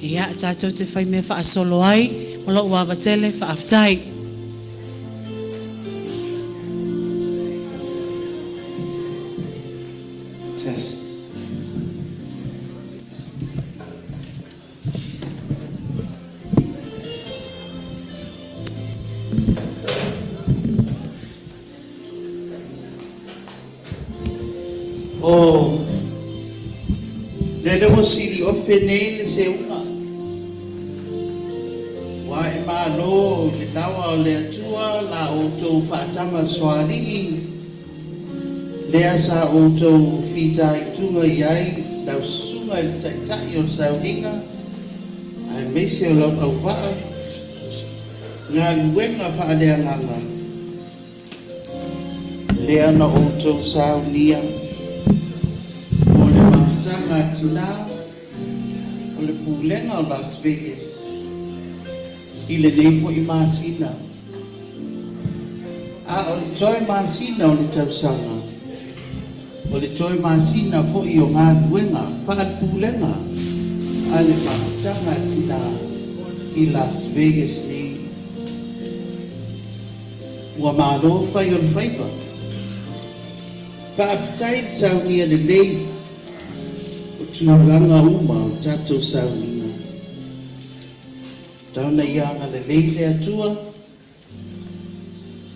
ia tatou te faimea faasolo ai, ma lou ava tele, faafetai. Test. O lele ua sili ofe nei le seuga, ua e malo i le lawa o le Atua la outou faatamasoalii, lea sa outou fitaituga i ai lau susuga i le Taitai o le sauniga aemaise o lau auvaa, galuega faaleagaga lea na outou saunia mo le mafutaga a tina o le Pulega o Las Vegas i lenei foi masina. A o le toe masina o le tausaga, o le toe masina foi o galuega faale-Pulega a le Mafutaga a Tina i Las Vegas nei. Ua malo fai o le faiva. Faafetai le saunia lelei o tulaga uma o tatou sauniga. Tau ina ia agalelei le Atua,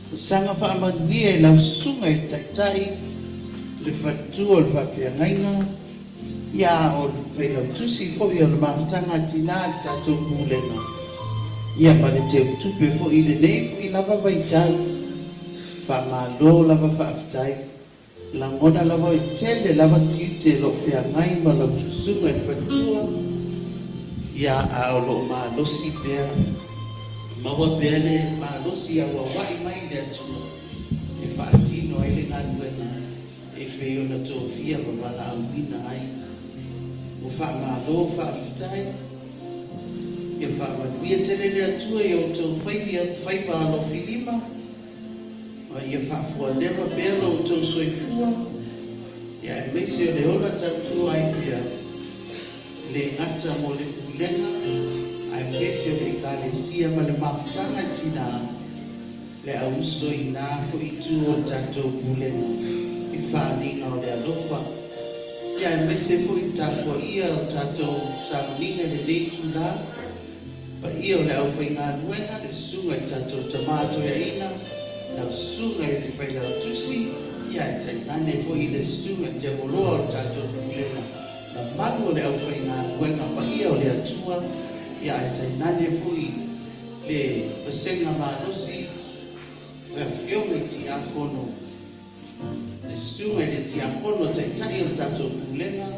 ma saga faamanuia i lau susuga i le Taitai, le faletua o le faafeagaiga, ia a o le Failautusi foi o le Mafutaga a Tina i le tatou Pulega, ia ma le Teutupe foi i lenei foi lava vaitau. Faamalo lava faafetai. Lagona lava e tele lava tiute o lo o feagai ma lau susuga i le faletua, ia a o lo o malosi pea, maua pea le malosi auauai mai i le Atua e faatino ai le galuega e pei ona tofia ma valaauina ai. Ua faamalo faafetai. Ia faamanuia tele le Atua i outou faiva alofilima. Ma ia faafualeva pea lo outou soifua, ia aemaise o le ola tautua ai pea, e le gata mo le Pulega, aemaise o le Ekalesia ma le mafutaga i tina, le auuso i na foi itu o le tatou Pulega i faaaliga o le alofa, ia aemaise foi le tapuaia o tatou sauniga i lenei itula. Paia o le aufaigaluega, le susuga i le tatou Tama Toeaina, lau susuga i le Failautusi, ia ae tainane foi le susuga i le tiapoloa o le tatou Pulega, mamalu o le aufaigaluega paia o le Atua, ia ae tainane foi le vasega malosi, le Afioga i Tiakono, le susuga i le Tiakono Taitai o le tatou Pulega,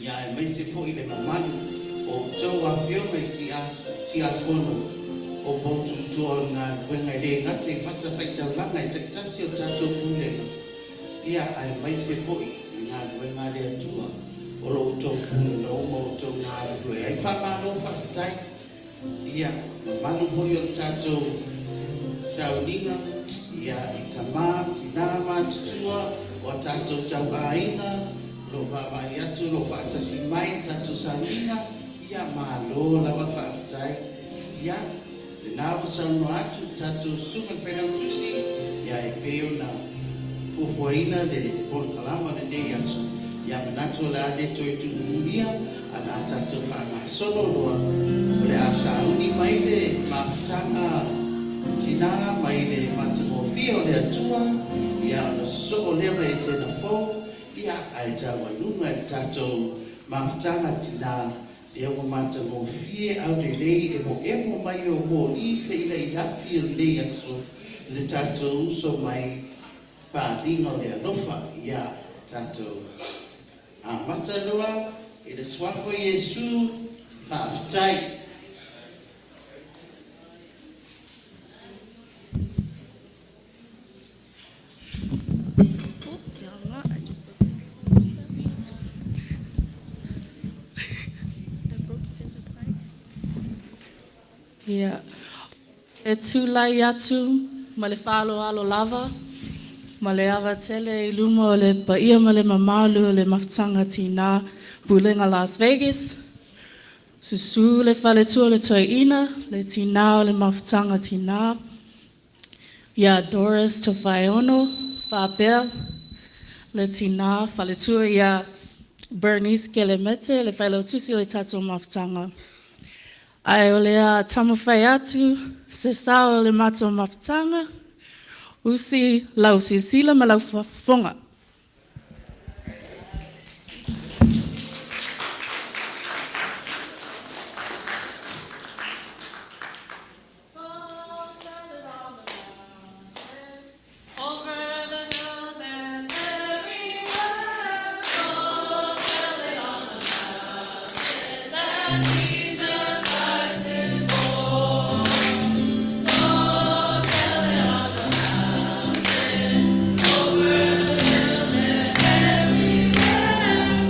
ia aemaise foi le mamalu o outou afioga i Tiakono o poututoa o le galuega e le gata i fatafaitaulaga e taitasi o le tatou Pulega, ia aemaise foi le galuega a le Atua o lo outou pulega uma o outou galulue ai. Faamalo faafetai. Ia, mamalu foi o le tatou sauniga, ia, i tama, tina matutua, o a tatou tauaiga, o lo o vaavaai atu, o lo o faatasi mai i le tatou sauniga, ia, malo lava faafetai. Ia, lena ua saunoa atu le tatou Susuga i le Failautusi, ia, e pei ona fuafuaina le polokalama o lenei aso, ia manatu o le a le toe tuumulia, A o le a tatou faagasolo loa, o le a sauni mai le mafutaga tina mai le matagofie o le Atua, ia ona sosoo lea ma Etena fou, ia ae taualuga e le tatou mafutaga tina, lea ua matagofie aulelei emoemo mai o moli feilaʻilafi o lenei aso, le tatou uso mai faaaliga o le alofa ia tatou. Amata loa i le Suafa o Iesu, faafetai. Ia, e tulai atu ma le faaaloalo lava. Ma le ava tele i luma o le paia ma le mamalu o le Mafutaga Tinā Pulega Las Vegas. Susu le faletua o le toeaina, le tinā o le Mafutaga Tinā, ia Doris Tofaeono, faapea le tinā faletua ia Bernice Kelemete, le failautusi o le tatou Mafutaga. Ae o le a taumafai atu se sao o le matou mafutaga, usi lau silasila ma lau faafofoga. Over the hills and everywhere, go tell it on the mountain that Jesus Christ is born. Go tell it on the mountain, over the hills and everywhere.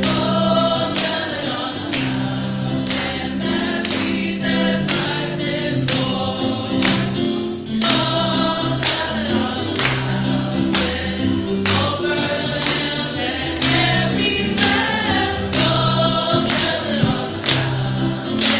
Go tell it on the mountain that Jesus Christ is born. Go tell it on the mountain, over the hills and everywhere. Go tell it on the mountain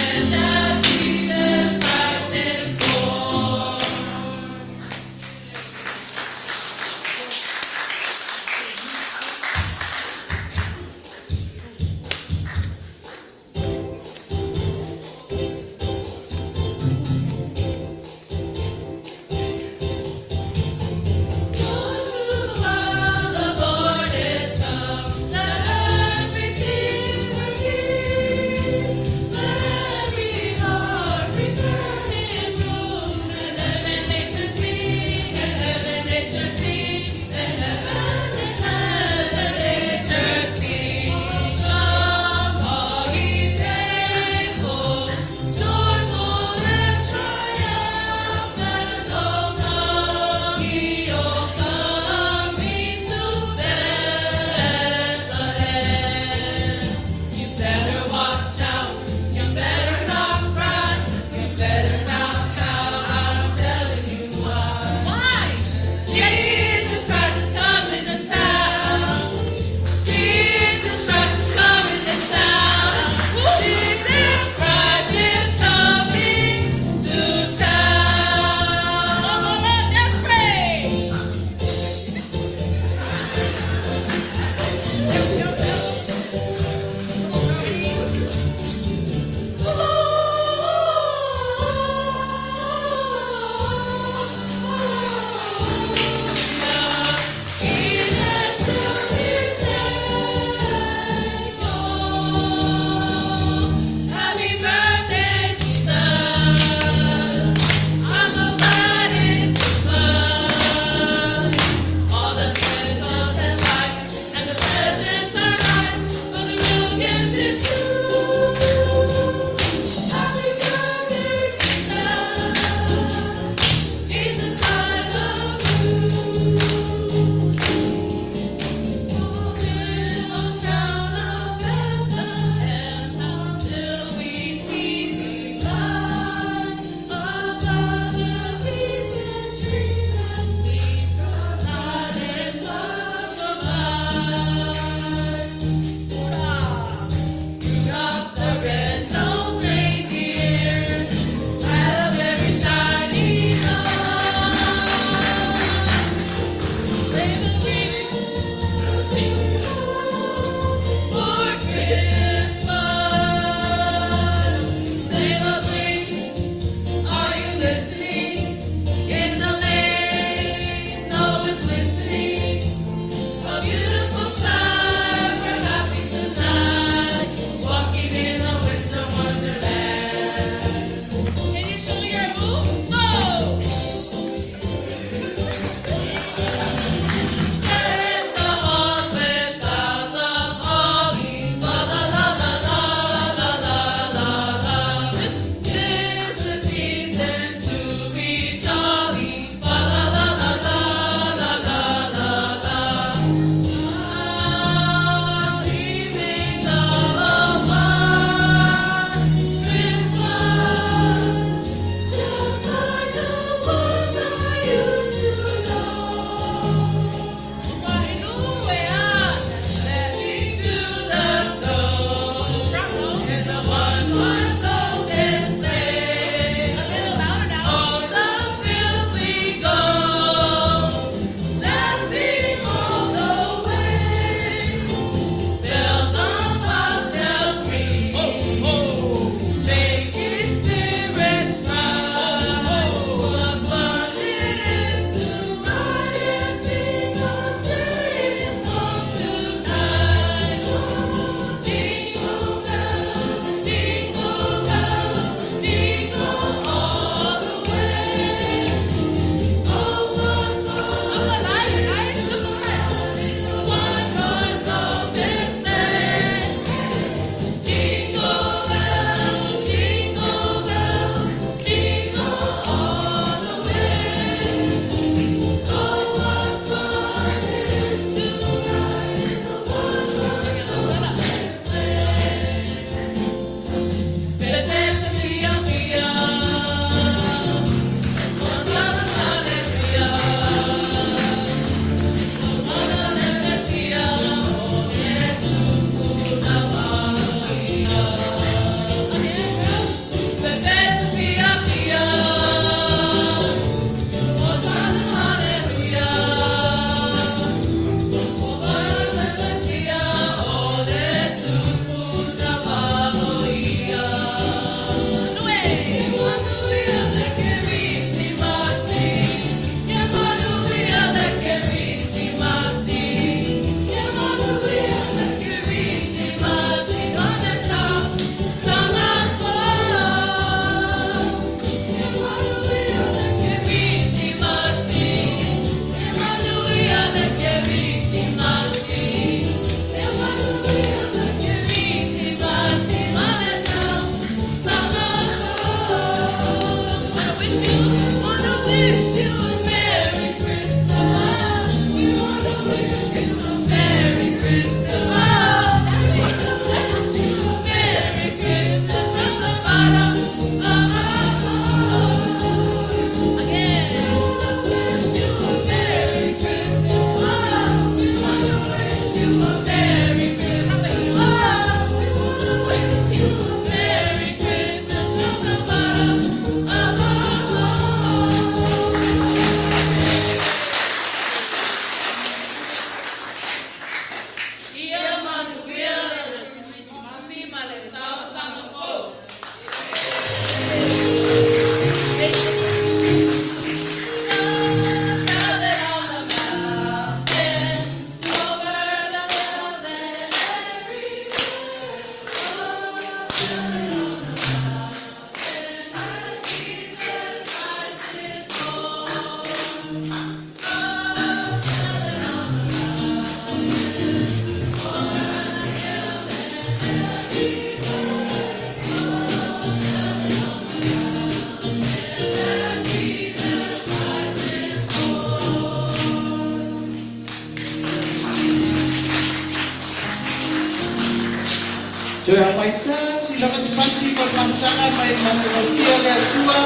Toe aumai tasi lava se pati mo le mafutaga mai le matagofie o le Atua.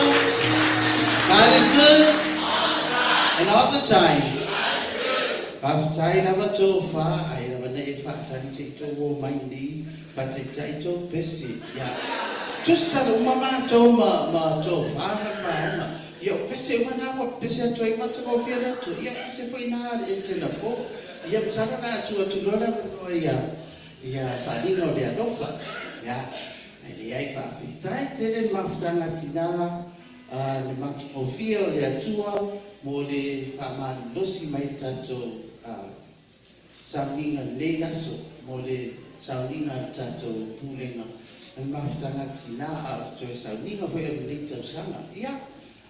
God is good and all the time. Faafetai lava tofa ai lava na e faatali se i tou o mai nei faataitai tou pese. Ia, tutusa uma matou ma ma tofa ma le vaega. Ia o pese uma na ua pepese atu ai le matagofie o le Atua, ia o pese foi na a le Etena po. Ia masalo o le a tuu atu loa le avanoa ia ia faaaliga o le alofa. Ia, ae leai faafetai tele le mafutaga a tina a le matagofie o le Atua mo le faamalolosi mai le tatou sauniga lenei aso mo le sauniga a le tatou Pulega o le Mafutaga a Tina, a o le toe sauniga foi o lenei tausaga. Ia,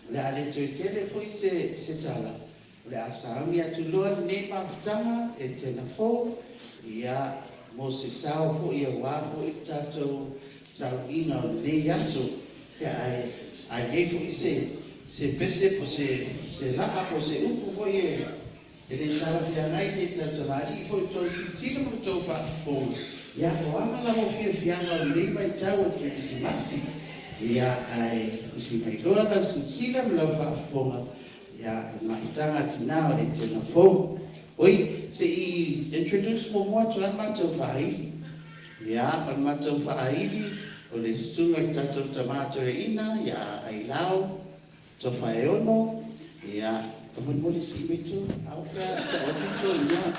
o le a le toe tele foi se se tala, o le a sauni atu loa lenei mafutaga e tena fou, ia, mo se sao foi aua foi le tatou sauniga o lenei aso. Ia, ae a i ai foi se se pese po se se laa po o se upu foi e E le talafeagai le tautamalii foi i tou silasila ma le tou faafofoga, ia o aga lava o fiafiaga o lenei vaitau o le Kerisimasi, ia ae usi mai loa lau silasila ma lau faafofoga, ia o le mafutaga a tina o Etena fou. Oi, se i introduce muamua atu lava le matou faaili. Ia, o le matou faaili, o le susuga i le tatou tama toeaina ia Ailao Tofaeono, ia, faamolemole sii mai tou ao pe a tau atu tou igoa.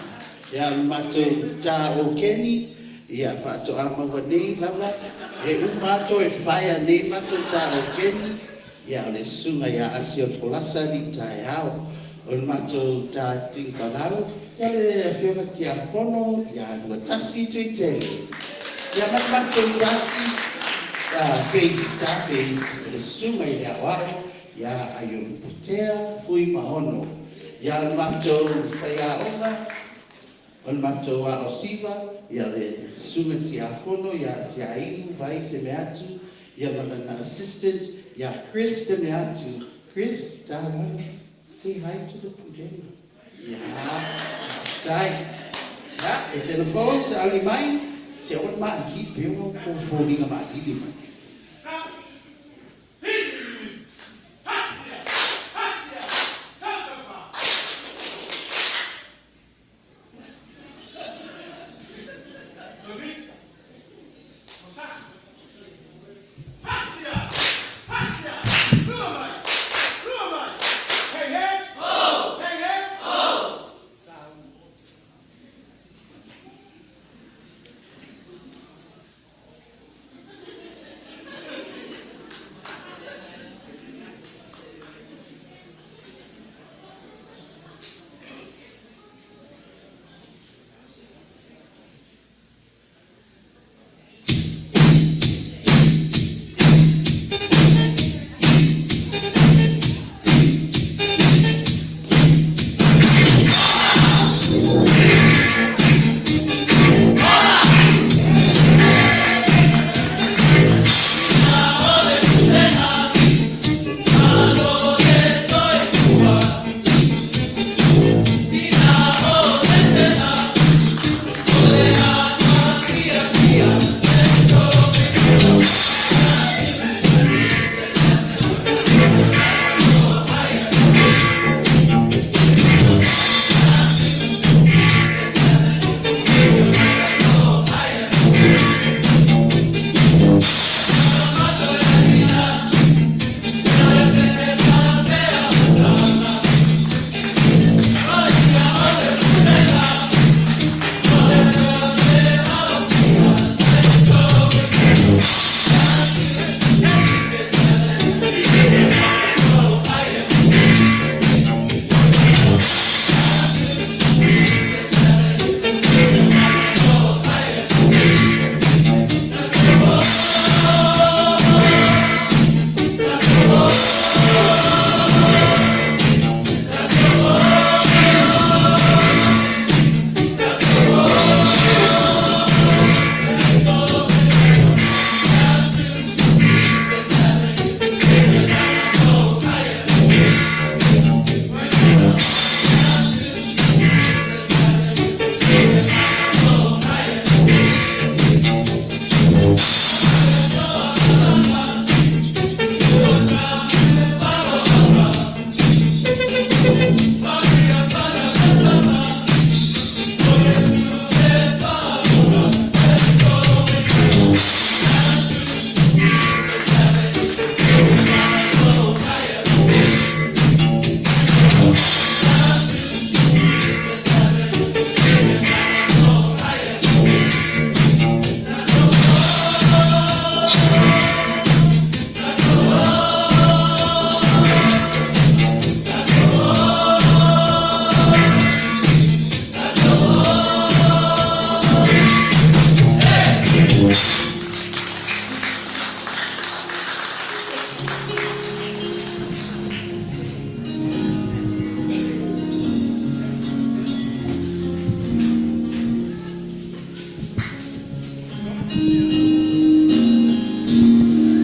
Ia, o le matou ta o Kenny, ia, faatoa maua nei lava, e uma lava toe fire nei le matou ta o Kenny, ia, o le susuga ia Asi o le Folasa alii taeao. O le matou ta Tinikalau, ia, o le afioga Tiakono ia Luatasi Tuitele. Ia, ma le matou taki, bass, ta bass, o le susuga i le Aoao ia Aiolupotea Fuimaono. Ia, o le matou faiaoga, o le matou Ao Siva, ia, o le susuga i le Tiakono ia Tiaiu Vai Semeatu, ia ma lana assistant ia Chris Semeatu. Chris, talofa, say hi to the Pulega. Ia, faafetai. Ia, e telefon sauni mai, se aua le maalili pea ua outou foliga maalili mai.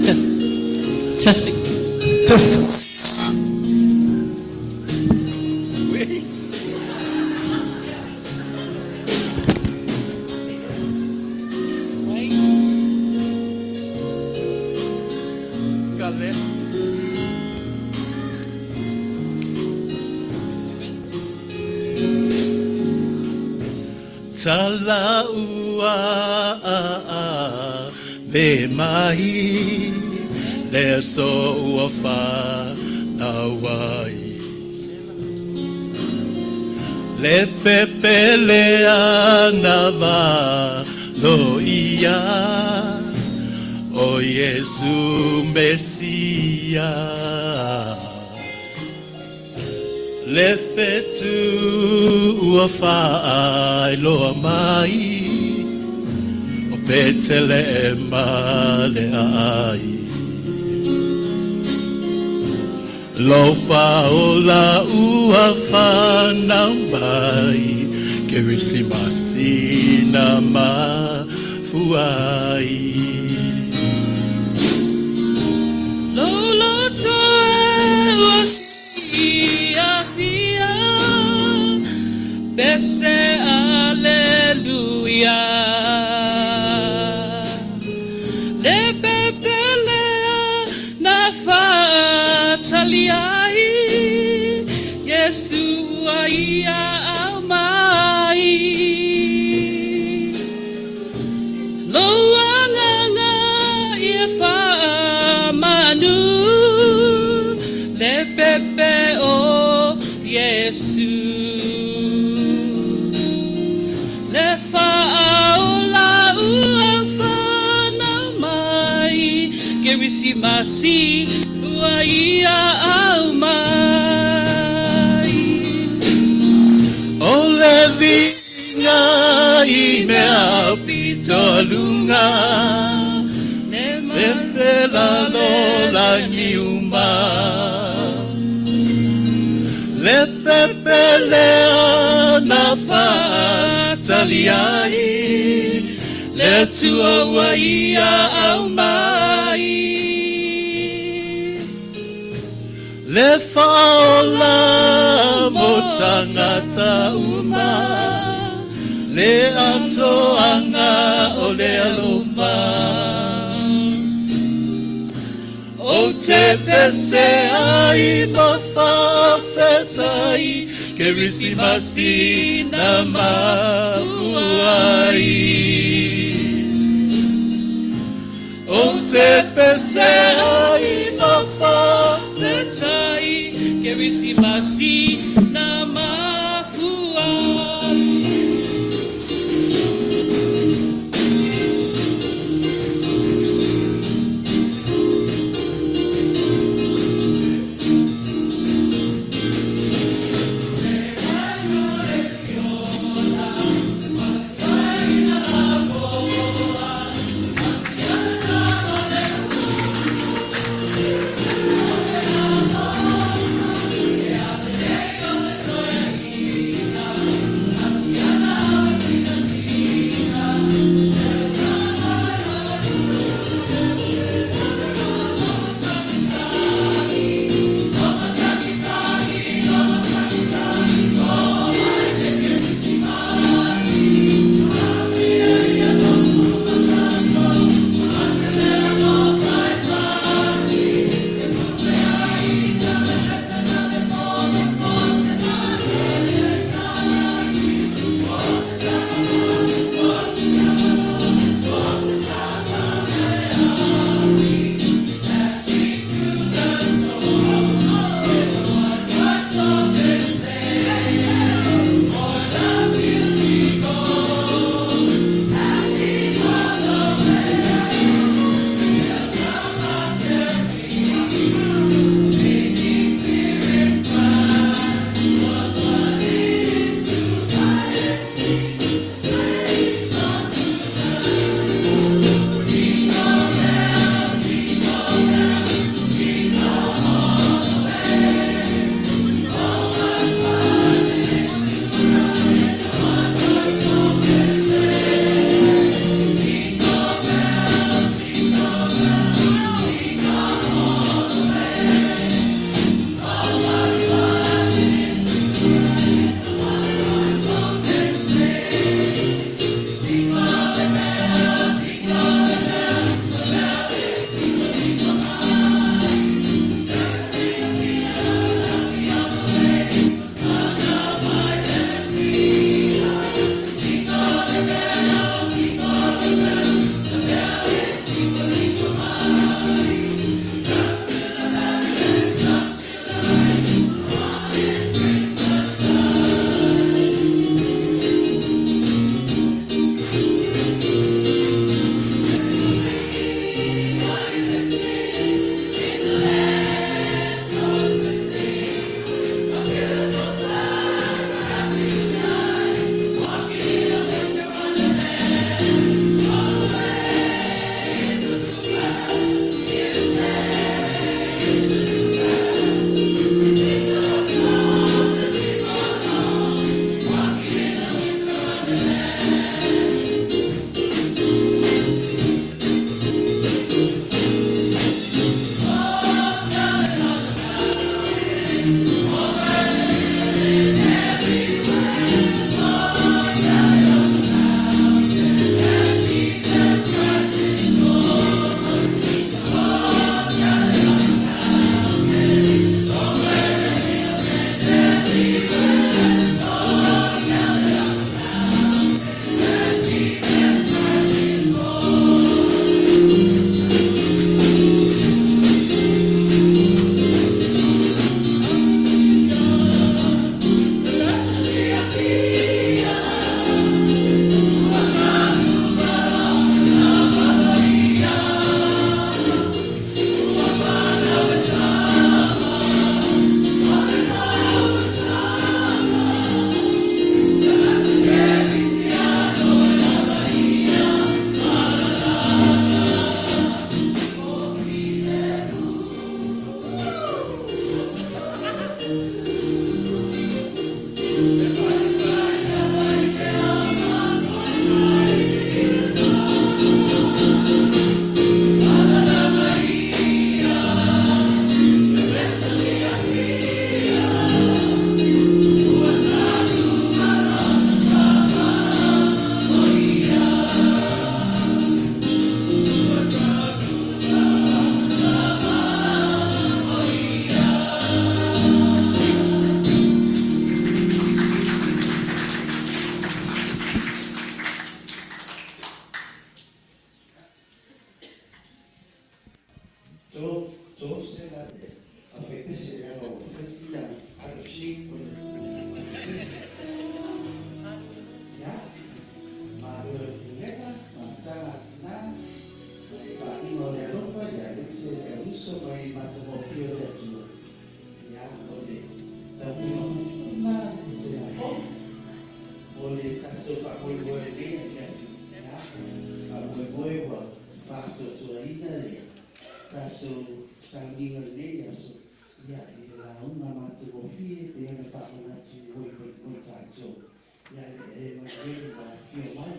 Test. Testing. Test. Talaua le mai le aso ua fanau ai. Le pepele ana valo ia o Iesu Mesia. Le fetu ua faailoa mai o Petelema le ai. Lou Faaola ua fanau mai, Kerisimasi na mafua ai. Lou loto e ua fiafia, pese aleluia. Le pepelea na faatali ai, Iesu ua ia aumai. Lou agaga ia faamanu, le pepe o Iesu. Le Faaola ua fanau mai, Kerisimasi ua ia aumai. O le viiga i mea pito luga, Le le lalolagi uma. Le pepe lea na faatali ai, le Atua ua ia aumai. Le Faaola mo tagata uma, le atoaga o le alofa. Ou te pese ai ma faafetai, Kerisimasi na mafua ai. Ou te pese ai ma faafetai, Kerisimasi na mafua ai. Don't, don't say that there. A fai pese leaga ua fai sina out of shape o le pese. Ia, malo e le Pulega, mafutaga a tina, ma le faaaliga o le alofa, ia aemaise le auuso mai le matagofie o le Atua. Ia, o le taumafaiga foi lena e tele foi mo le tatou faamoemoe i lenei afiafi. Ia, faamoemoe ua faatoatoaina ia tatou sauniga i lenei aso, ia, i le lauga matagofie e pei ona faamanatu moi mo i tatou. Ia, e manuia le va afio mai.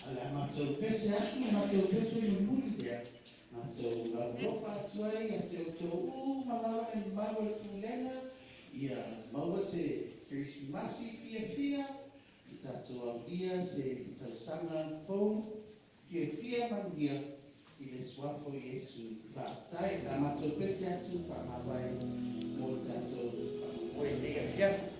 Ae o le a matou pese atu le matou pese mulimuli lea, matou alolofa atu ai ia te outou uma lava le mamalu o le Pulega, ia maua se Kerisimasi fiafia, ia tatou aulia se tausaga fou fiafia manuia i le Suafa o Iesu. Faafetai. O le a matou pese atu faamavae mo le tatou faamoemoe i lenei afiafi.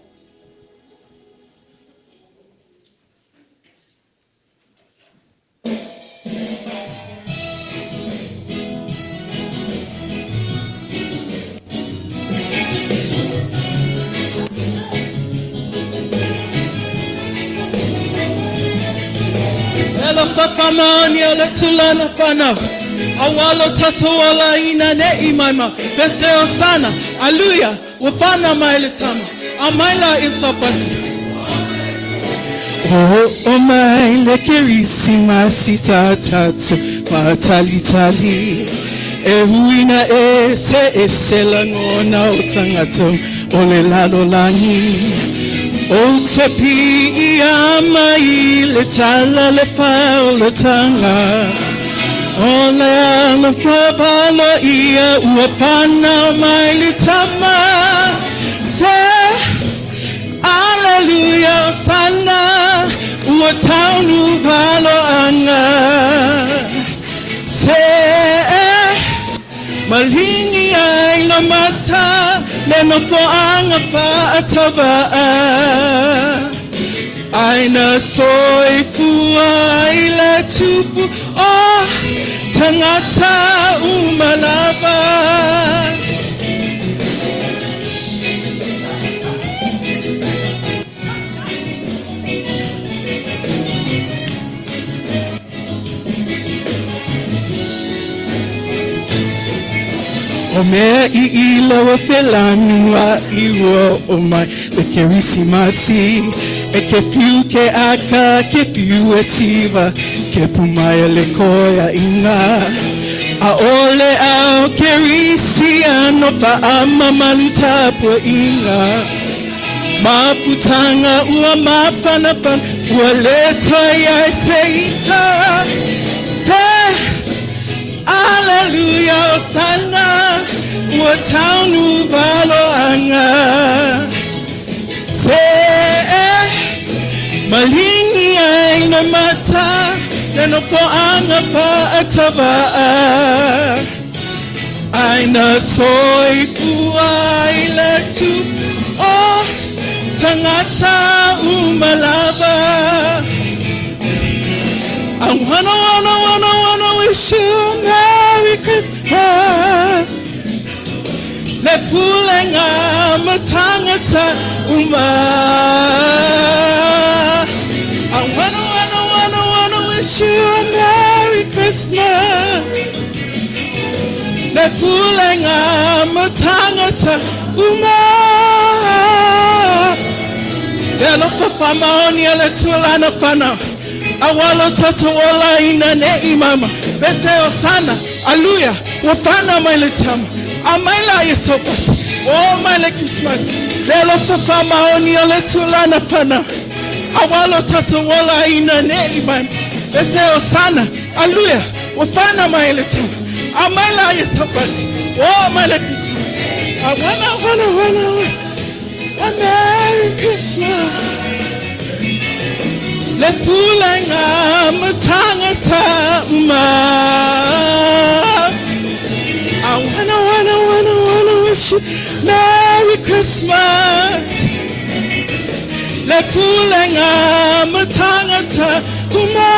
E alofa faamaoni o le tulana fanau Aua lo tatou ola ina ne'i maimau Pese Hosana, Aluia, ua fanau mai le tama Amai la i Saupati Oo mai le Kerisimasi sa tatou faatalitali E huina ese ese lagona o tagata o le lalolagi Ou te piiama i le tala le faaolataga O le alofa valoia ua fanau mai le tama Se Aleluia Hosana ua taunu valoaga Se maligi ai le mata le nofoaga faatauva'a Ai na soifua ai le tupu o tagata uma lava. O mea i ila ua felanua'i ua oo mai le Kerisimasi E ke fiu ke aka ke fiu e siva ke pumaia le koeaʻiga ʻAʻole au Kerisiano faaamamalu tapuaiga Mafutaga ua mafanafana ua le toe i ai se ita Se Aleluia Hosana ua taunu valoaga Se maligi ai le mata le nofoaga faatauva'a Ai na soifua ai le tupu o tagata uma lava I wanna, wanna, wanna, wanna wish you a Merry Christmas Le pulega ma tagata uma I wanna, wanna, wanna, wanna wish you a Merry Christmas Le pulega ma tagata uma Le alofa faamaoni a le Atua i lana fanau Aua lo tatou ola ina ne'i maumau Pese Hosana, Aluia, ua fanau mai le tama Amai la ia Saupati, ua oo mai le Kerisimasi Le alofa faamaoni o le Atua i lana fanau Aua lo tatou ola ina ne'i maumau Pese Hosana, Aluia, ua fanau mai le tama Amai la ia Saupati, ua oo mai le Kerisimasi I wanna, wanna, wanna, wanna a Merry Christmas Le pulega ma tagata uma I wanna, wanna, wanna, wanna wish you Merry Christmas Le pulega ma tagata uma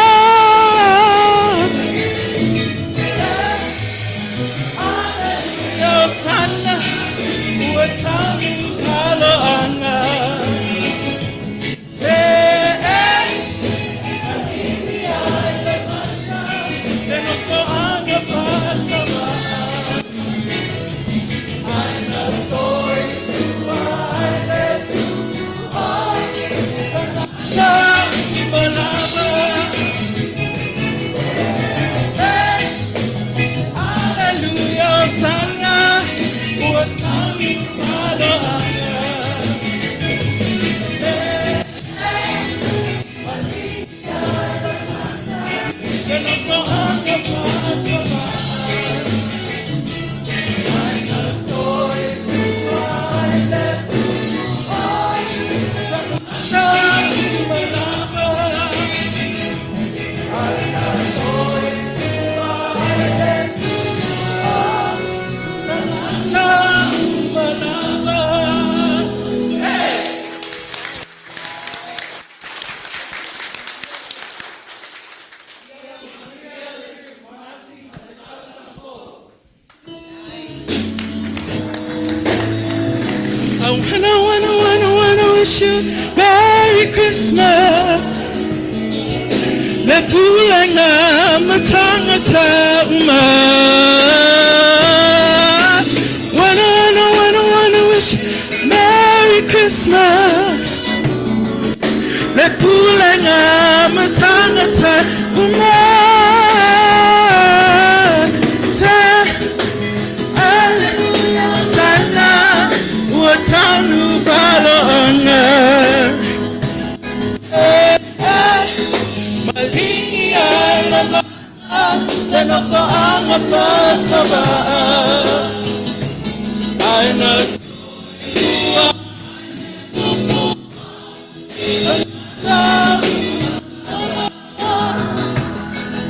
wish you Merry Christmas. Le pulega ma tagata uma. Wanna, wanna, wanna, wanna wish you Merry Christmas. Le pulega ma tagata uma. Say, Sana ua taunu fa'aloaga. Maligi ai le va'a le nofoaga fasava'a. Ae na soifua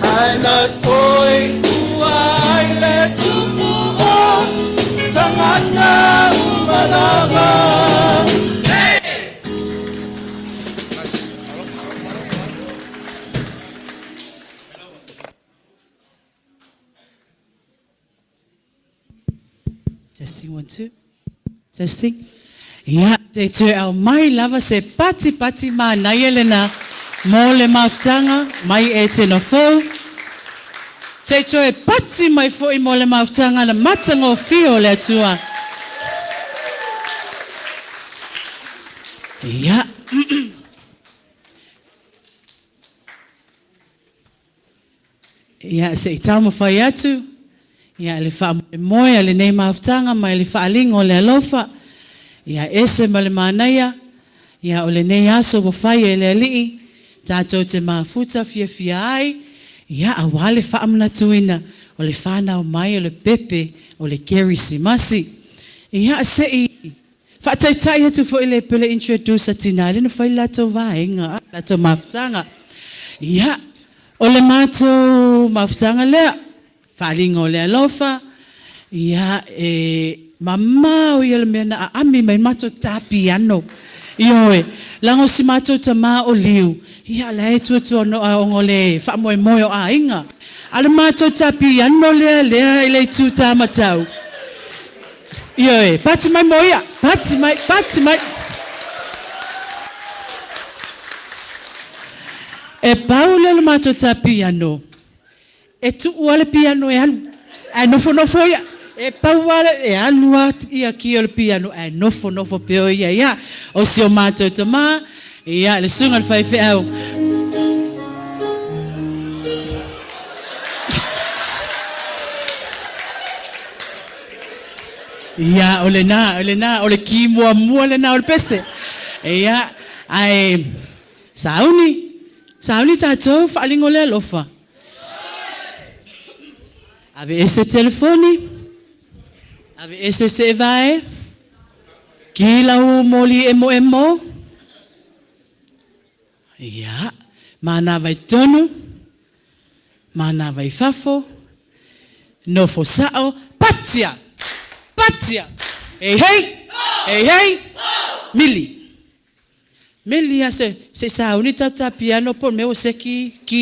Ae na soifua ai le Tupu o tagata uma lava. Testing, one, two. Testing. Ia, te toe aumai lava se patipati manaia lena mo le mafutaga mai Etena fou. Se toe pati mai fo'i mo le mafutaga na matagofie o le Atua. Ia. Ia, se i taumafai atu, ia, le faamoemoe a lenei mafutaga mai le faaaliga o le alofa, ia, ese ma le manaia, ia, o lenei aso ua fai e le Alii, tatou te mafuta fiafia ai, ia, auā le faamanatuina o le fanau mai o le pepe o le Kerisimasi. Ia, se i faataitai atu foi le pele introduce a tinā lea na fai le latou vaega, le latou mafutaga. Ia, o le matou mafutaga lea, faaaliga o le alofa, ia, e mamao ia le mea na aami mai matou tā piano. Ioe, leaga o si matou tamā o Liu, ia, la e tuatuano'a ona o le faamoemoe o aiga. A o le matou tā piano lea lea i le itu tāmatau. Ioe, pati mai mo ia, pati mai, pati mai. E pau lea o le matou tā piano, e tuu lava le piano e alu, ae nofonofo ia. E pau lava le, e alu lava ia ki o le piano ae nofonofo pea o ia. Ia, o si o matou tamā, ia, le susuga i le faifeau. Ia, o lena, o lena, o le ki muamua lena o le pese. Ia, ae sauni, sauni tatou faaaliga o le alofa. Aveese telefoni, aveese seevae, ki lau moli emoemo. Ia, manava i totonu, manava i fafo, nofo sa'o, patia! Patia! Hei hei! Hei hei! Mili! Mili lava se, se i sauni tatou tā piano po o le mea ua seki ki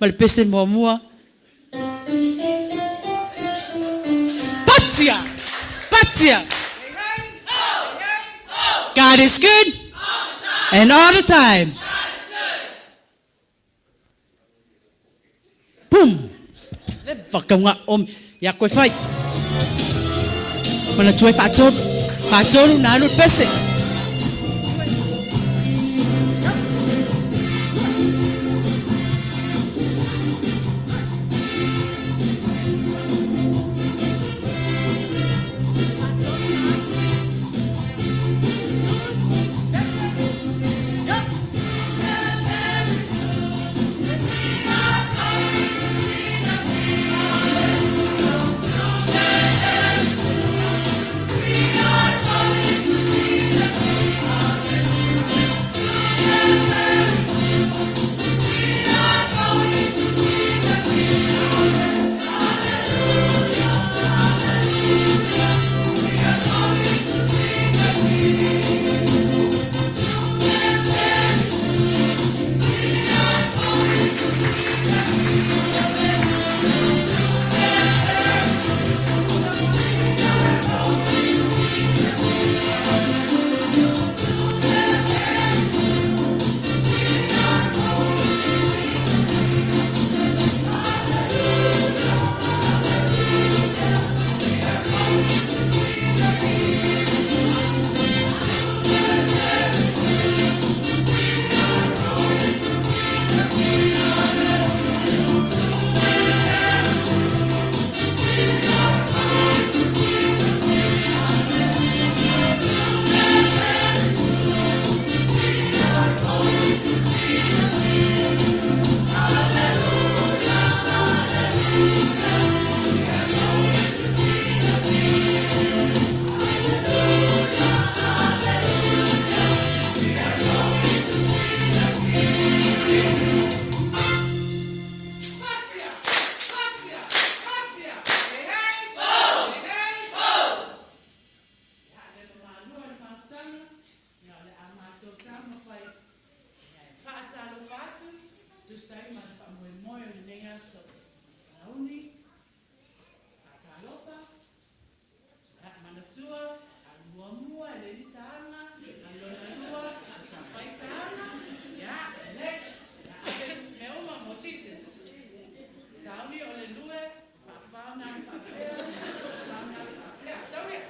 ma le pese muamua. Patia! Patia! God is good and all the time. Boom! Leva kaunga om ia koe whai. Manatua e whaatolu. Whaatolu na alu pese. Sauni, Faatalofa, Manatua, alu muamua e le litaaga, alu lona lua, alu faafaitaaga, ia, lelei, ia ave mea uma mo Jesus. Sauni o le lue, faafa ona alu faapea, faafa ona alu faapea. Sau ia!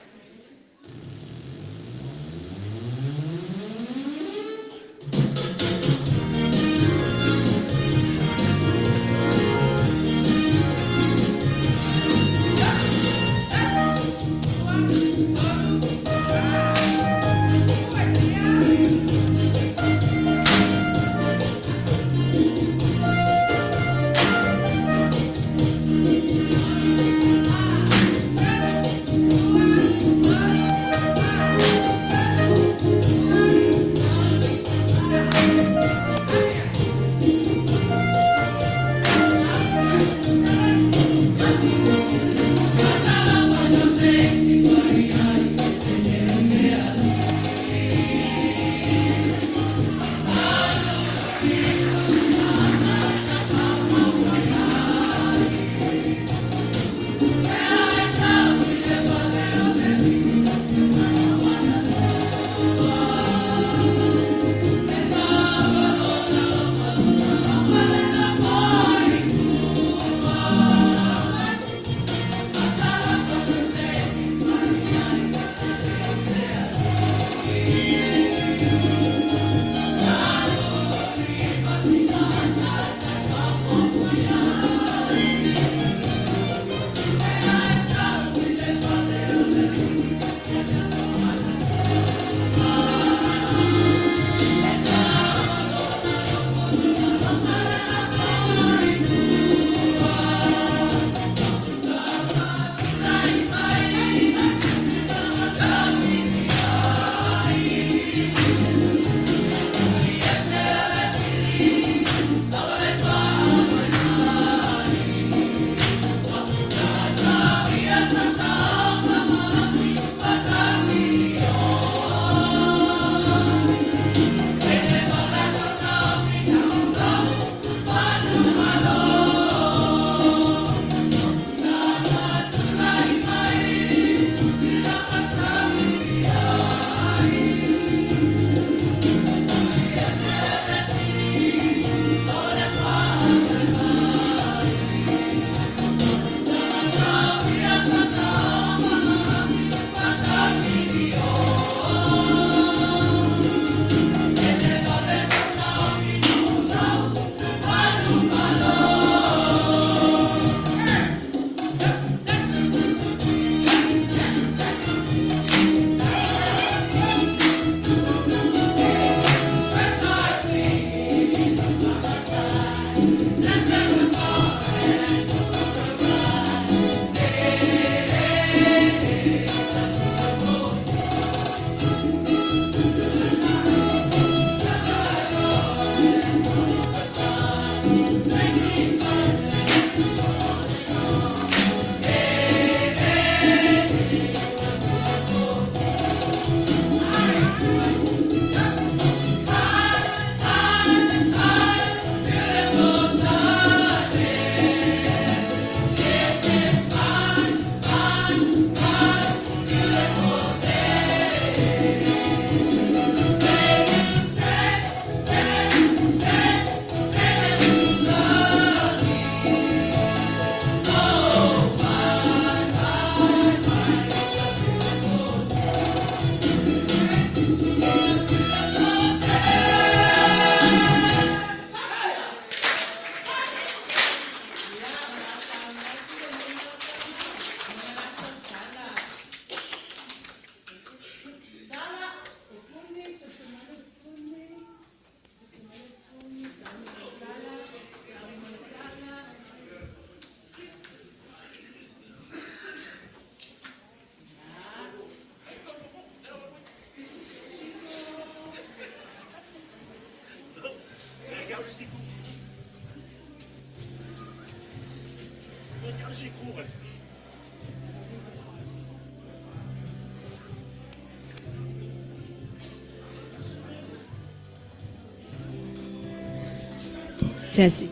Tesi.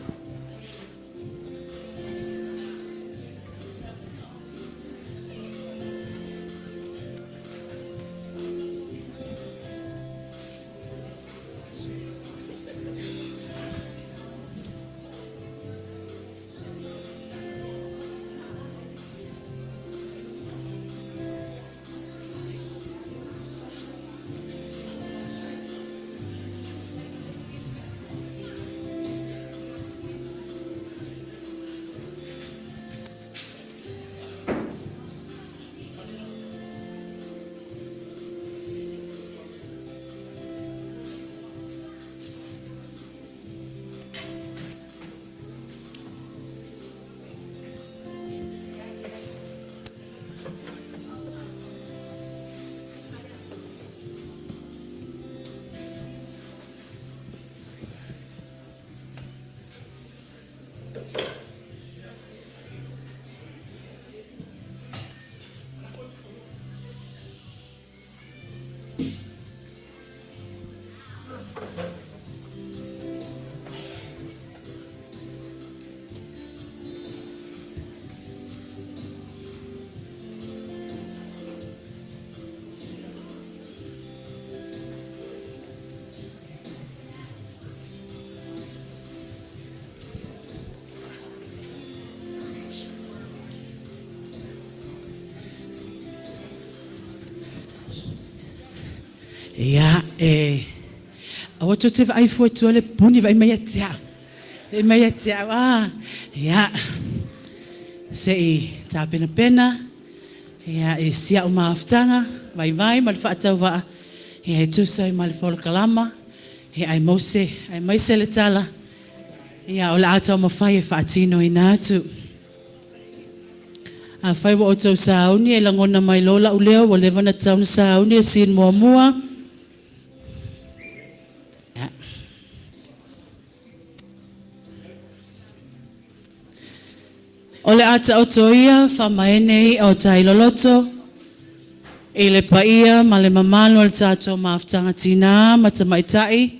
Ia, e aua tou te vaai fua i tua le puni, vaai mai ia te au. Vaai mai ia te au, ah, ia, se i tapenapena, ia, i si au mafutaga, vaivai ma le faatauvaa, ia, e tusa ai ma le polokalama, ia, aemaise, aemaise le tala, ia, o le a taumafai e faatinoina atu. Afai ua outou sauni e lagona mai loa la'u leo ua leva ona tatau ona sauni e scene muamua. O le a taoto ia faamaene i'a o tai loloto i le paia ma le mamalu o le tatou mafutaga tinā ma tamaitai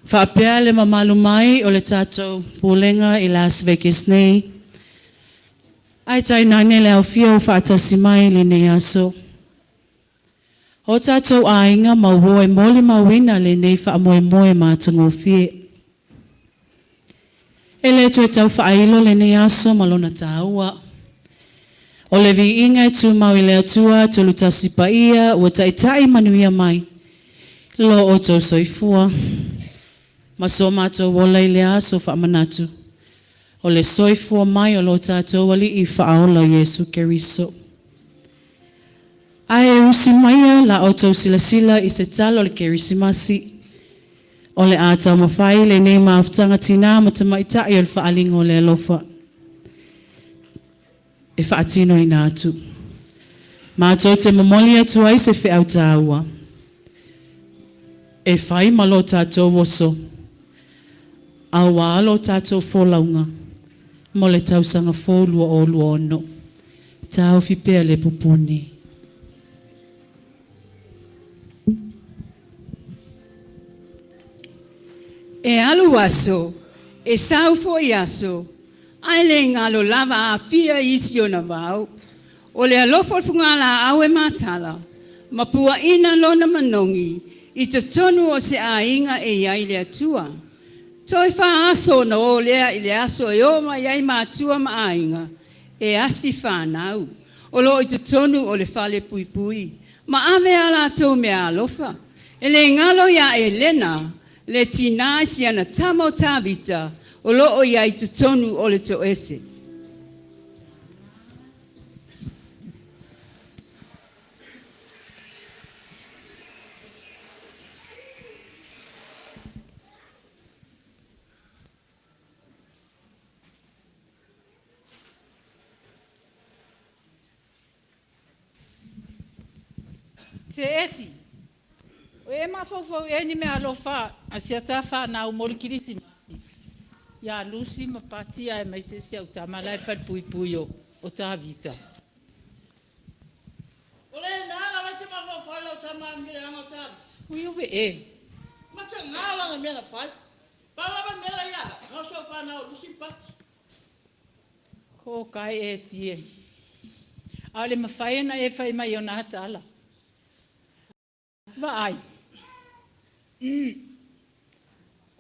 faapea le mamalu mai o le tatou Pulega i Las Vegas nei, ae tainane le aofia ua faatasi mai i lenei aso. O tatou aiga ma uo e molimauina lenei faamoemoe matagofie. E le toe tau faailo lenei aso ma lona taua. O le viiga e tumau i le Atua Tolutasi Paia ua taitai manuia mai lo outou soifua ma so matou ola i le aso faamanatu o le soifua mai o lo tatou Alii Faaola Iesu Keriso. Ae usi maia la outou silasila i se tala o le Kerisimasi. O le a taumafai lenei mafutaga tinā ma tamaitai o le faaaliga o le alofa e faatinoina atu. Matou te momoli atu ai se feau taua e fai ma lo tatou oso auā lo tatou folauga mo le tausaga fou 2026. Taofi pea le pupuni. E alu aso, e sau foi aso, ae le galo lava Afia i isi ona vao. O le alofa o le fugalaau e matala ma puaina lona manogi i totonu o se aiga e i ai le Atua. Toe fā aso ona o lea i le aso e o mai ai matua ma aiga e asi fanau o lo o i totonu o le fale puipui ma ave a latou meaalofa. E le galo ia Elena le tinā i si ana tama o Tavita o lo o i ai i totonu o le toese. Se Eti, o e mafaufau ea i ni meaalofa a si a ta fanau mo le Kerisimasi ia Lucy ma Pati aemaise si au tama la e i le falepuipui o Tavita? O lena lava e te mafaufau i lau tama leaga o Tavita. Ui ove e. Mataga lana mea na fai. Pau lava le mea la ia au, na o si au fanau o Lucy ma Pati. Ko kai e tie. ʻAʻole mafai ona e fai mai ona tala. Vaai.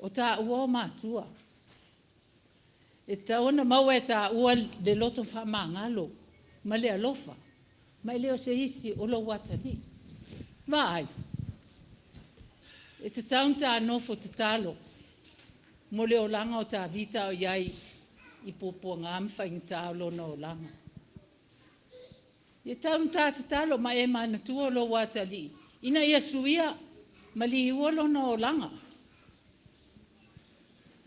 ʻO tāua o matua. E tatau ona maua e tāua le loto faamagalo ma le alofa, ma e le o se isi o lou atalii. Vaai. E tatau ona ta nofo tatalo mo le olaga o Tavita a o i ai i puapuaga ma faigata o lona olaga. E tatau ona ta tatalo ma e manatua o lou atalii ina ia suia ma liua lona olaga.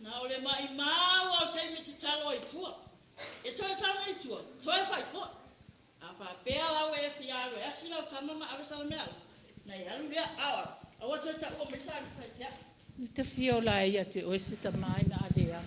Na o le maimau lava o taimi e tatalo ai fua. E toe saga i tua, toe fai foi. A faapea la ua e fia alu e asi lau tama ma ave sana meaalofa, na e alu lea, a o au, aua toe taua mai Tavita i te au. I te fia ola ai ia te oe se tama ina a leaga.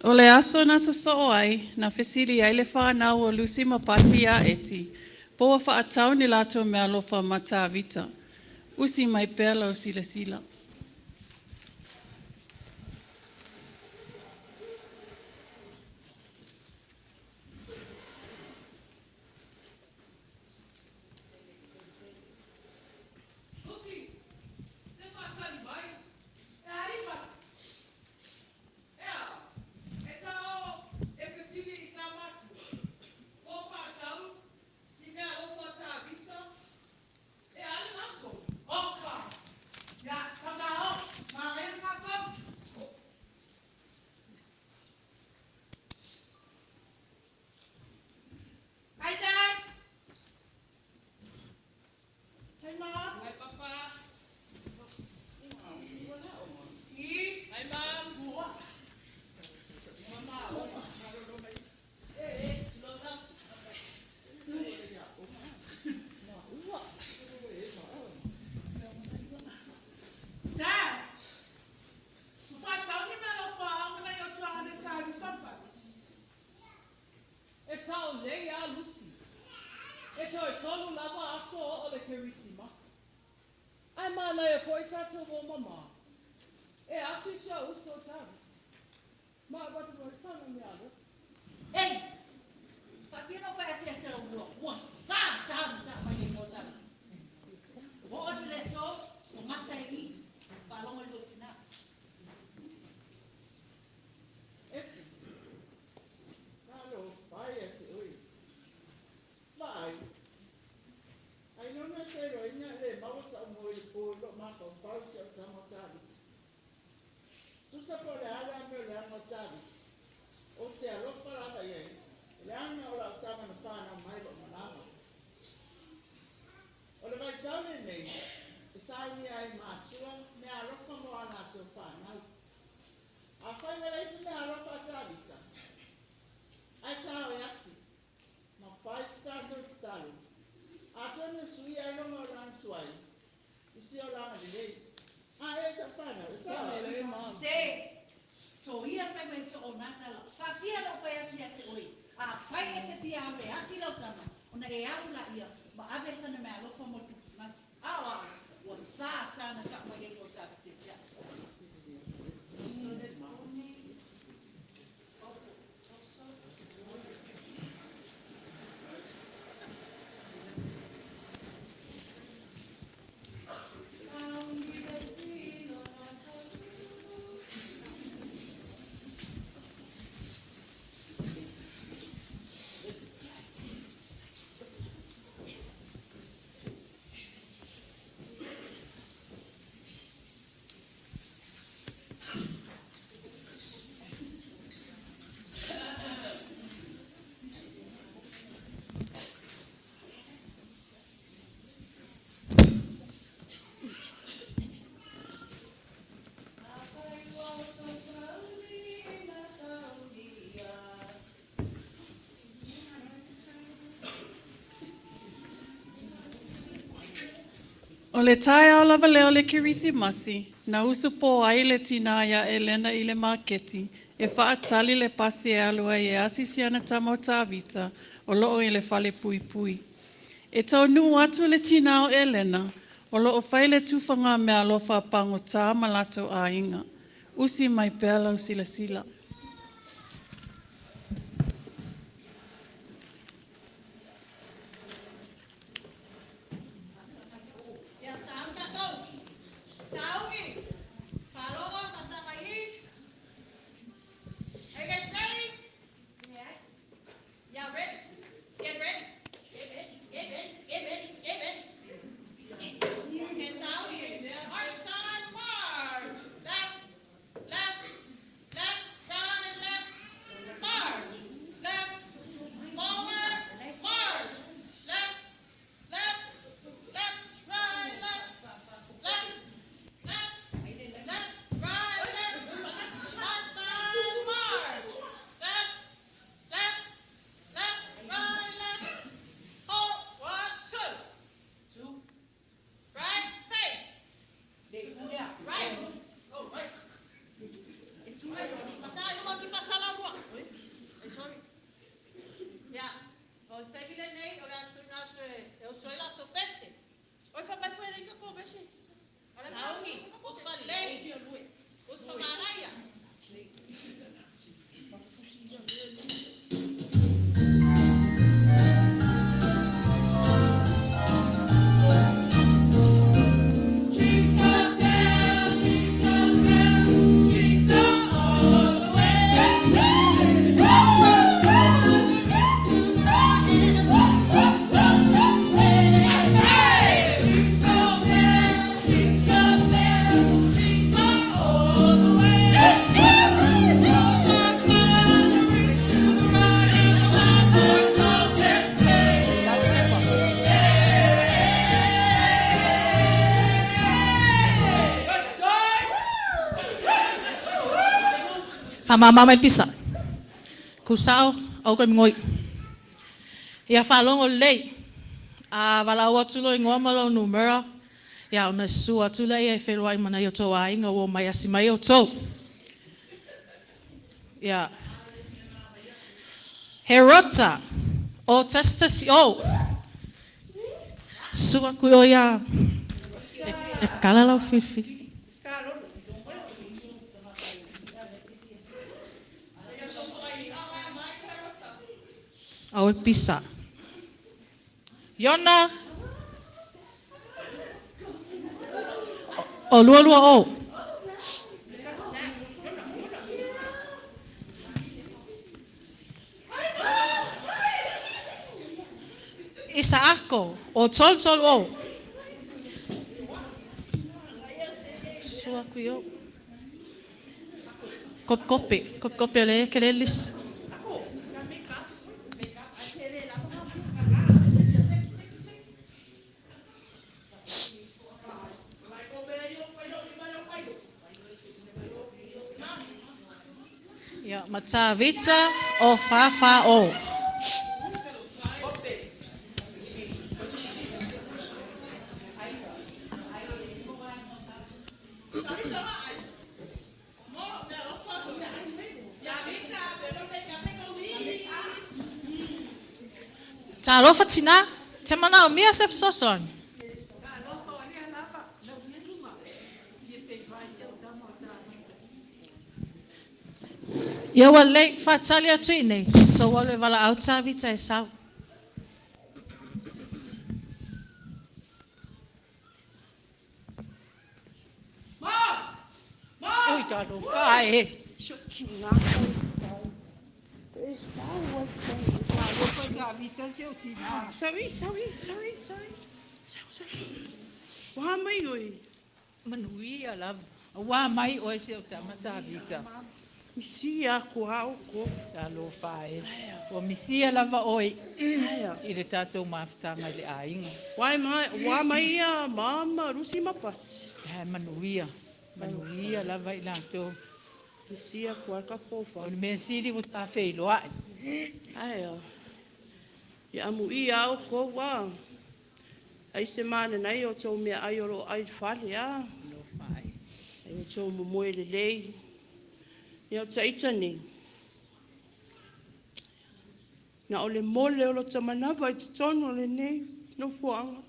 O le aso na sosoo ai, na fesili ai le fanau o Lucy ma Pati iā Eti. Po ua fa'atau ni latou meaalofa ma Tavita. Usi mai pea lau silasila. Lusi, se faatali mai. E a Ea, e ta o e fesili i ta matua, po o faatatau ni meaalofa a Tavita? E a le latou? Oka! Ia, tama o, manaia le kākau. Hi, Dad! Hi, Ma! Hi, Papa! Hi, Mom! Dad! Ua fa'atau ni mealofa a aoga nai o tuaga le Tavita Bus. E sao lelei a Lusi. E toe tolu lava aso o'o le Kerisimasi. Ae manaia foi tatou o mamā. E asi si ou uso Tavita. Ma avatu ai sana meaalofa. Ei! Faafia na ou fai atu ia te lau mua, ua sa sa ona taa mai ai mo Tavita. Ua oo atu le aso, ua gata ai i i, faalogo i lou tina. Eti, talofa e ia te oe. Vaai, ailoga e seiloaina e le maua sa'u moe i le po i lo'u mafaufau i si a'u tama o Tavita. Tusa po o le a le amio leaga o Tavita, ou te alofa lava i ai, leaga o la'u tama na fanau mai lo'u manava. O le vaitau lenei e saunia ai matua meaalofa mo a latou fanau. Afai ua leai se meaalofa a Tavita, ae ta o e asi, ma fai se tatou tatalo, atonu e suia ai lona olaga tuai i se olaga lelei. A e sa'u fanau, e sao ai? Se, soia fai mai so o Natala, faafia na ou fai atu ia te oe, afai e te fia alu e asi lau tama, ona e alu laia ma ave sana meaalofa mo le Kerisimasi. A o a'u, ua sa sa na taa mai ai o Tavita ia te a'u. Afai ua outou sauni na saunia. O le taeao lava lea o le Kerisimasi, na usu pō ai le tinā iā Elena i le maketi e fa'atali le pasi e alu ai e asi si ana tama o Tavita o lo'o i le fale puipui. E taunuu atu le tinā o Elena, o lo'o fai le tufaga meaalofa a pagotā ma latou aiga. Usi mai pea lau silasila. Ia sauni tatou. Sauni. Faalogo, faasaga i i. Are you guys ready? Yeah. Y'all ready? Get ready. Get ready, get ready, get ready, get ready. Okay, sauni. March time, march. Left, left, left, right. Faamama mai pisa. Kusao au ka migoi. Ia faalogo lelei. A valaau atu lou igoa ma lou numera, ia ona susu atu lea e feiloai ma nai o outou aiga ua omai e asi mai outou. Ia. Herota o tasi tasi o. Susu atu i o ia e kala lau filifili. Aua e pisa. Iona o 22 o. Isaako o 33 o. Susu atu i o. Kope, kope, kope le ke le lisi. Ia, ma Tavita o fa o. Talofa tinā, te manaomia se fesoasoani. Ia ua lelei, faatali atu i inei, se i ou alu e valaau Tavita e sau. Ui, talofa e. Talofa Tavita si o tina. Sorry, sorry, sorry, sorry. Sorry. Ua mai oe. Manuia lava. Ua mai oe si o tama Tavita. Misia ko au ko. Talofa e. Ua misia lava oe i le tatou mafutaga i le aiga. Wai mai, wa mai ia mama Rusi ma Pati. He manuia. Manuia lava i latou. Misia ko ka pofa. O le mea sili ua tafeiloai. Aia. Ia amu i au ko wa. Ai se mana nei o tō mea ai o lo ai fale a. Alofa e. Ai o tō momoe lelei. Ia o taita nei. Na o le mole o lo tamanava i totonu o lenei nofoaga.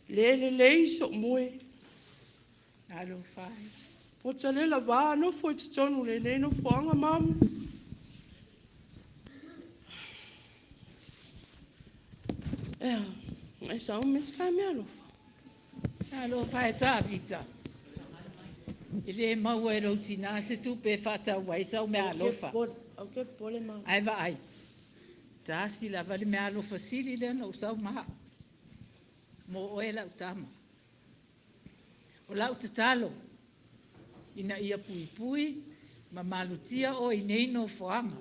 Le lelei so moe. Alofa e. O ta le lava nofo i totonu o lenei nofoaga mamu. Ea, e sa o me ska mea alofa. Alofa e Tavita. E le maua e lou tinā se tupe e faatau ai sau mea alofa. Au ke pole ma. Ae vaai. Tasi lava le mea alofa sili lea na ou sau ma au. Mo oe lau tama. O lau tatalo, ina ia puipui ma malutia oe i nei nofoaga.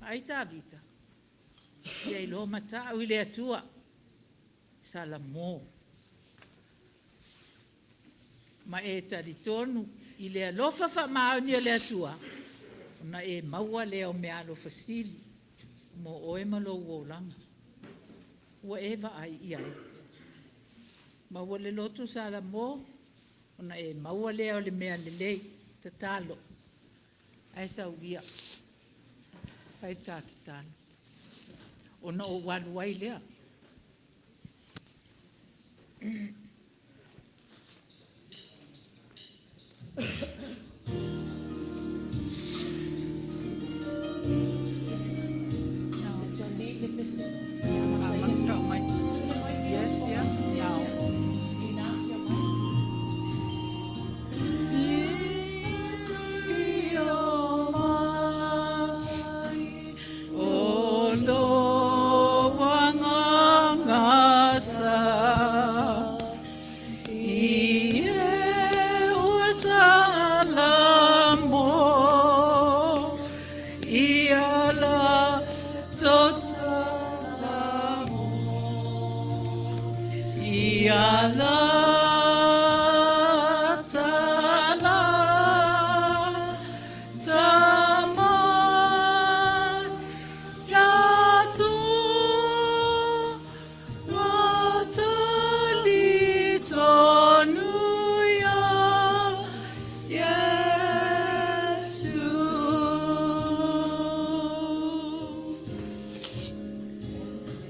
Ai Tavita, ia iloa mata'u i le Atua, Salamo. Ma e talitonu i le alofa faamaoni o le Atua, ona e maua lea o mea alofa sili mo oe ma lou olaga. Ua e vaai i ai. Maua le loto Salamo, ona e maua lea o le mea lelei, tatalo. Ae saulia. Fai ta tatalo. Ona ou alu ai lea. Yes, yeah. Now. O lo wangangasa.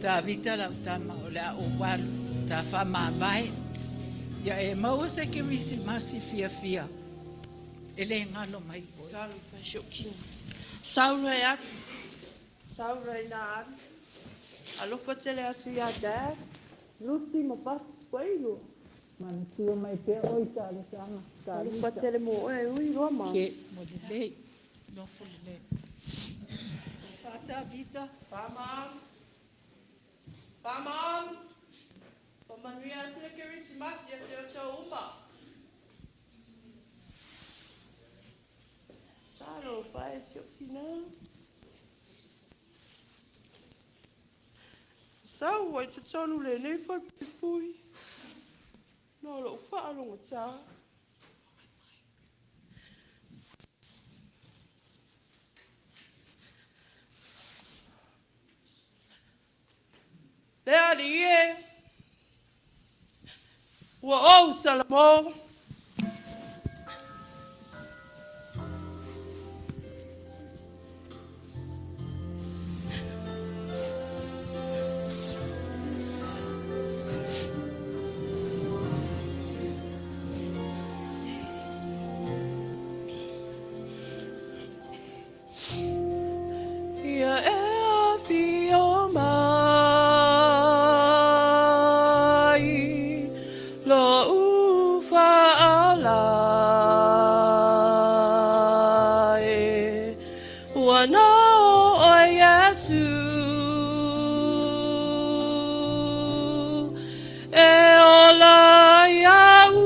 Tavita lau tama o le a ou alu ta faamavae ia e maua se Kerisimasi fiafia e le galo mai oe. Talofa e si ou tino. Sau loa e alu, sau loa ina alu. Alofa tele atu ia Dad, Lucy ma Buffs ua iloa. Manatua mai pea oe i talosaga, Talofa Tavita. tele mo oe e ui loa ma. Ke, mo lelei. Nofo lelei. Tofa Tavita. Bye Mom. Bye Mom. Faamanuia atu le Kerisimasi ia te outou uma. Talofa e si ou tina. Sau ai totonu lenei falepuipui no lou faalogotā. Le Alii e, ua ou salamo. Ia e afio mai Lo'u fa'alae Ua nao ʻoe Iesū E ola iaʻu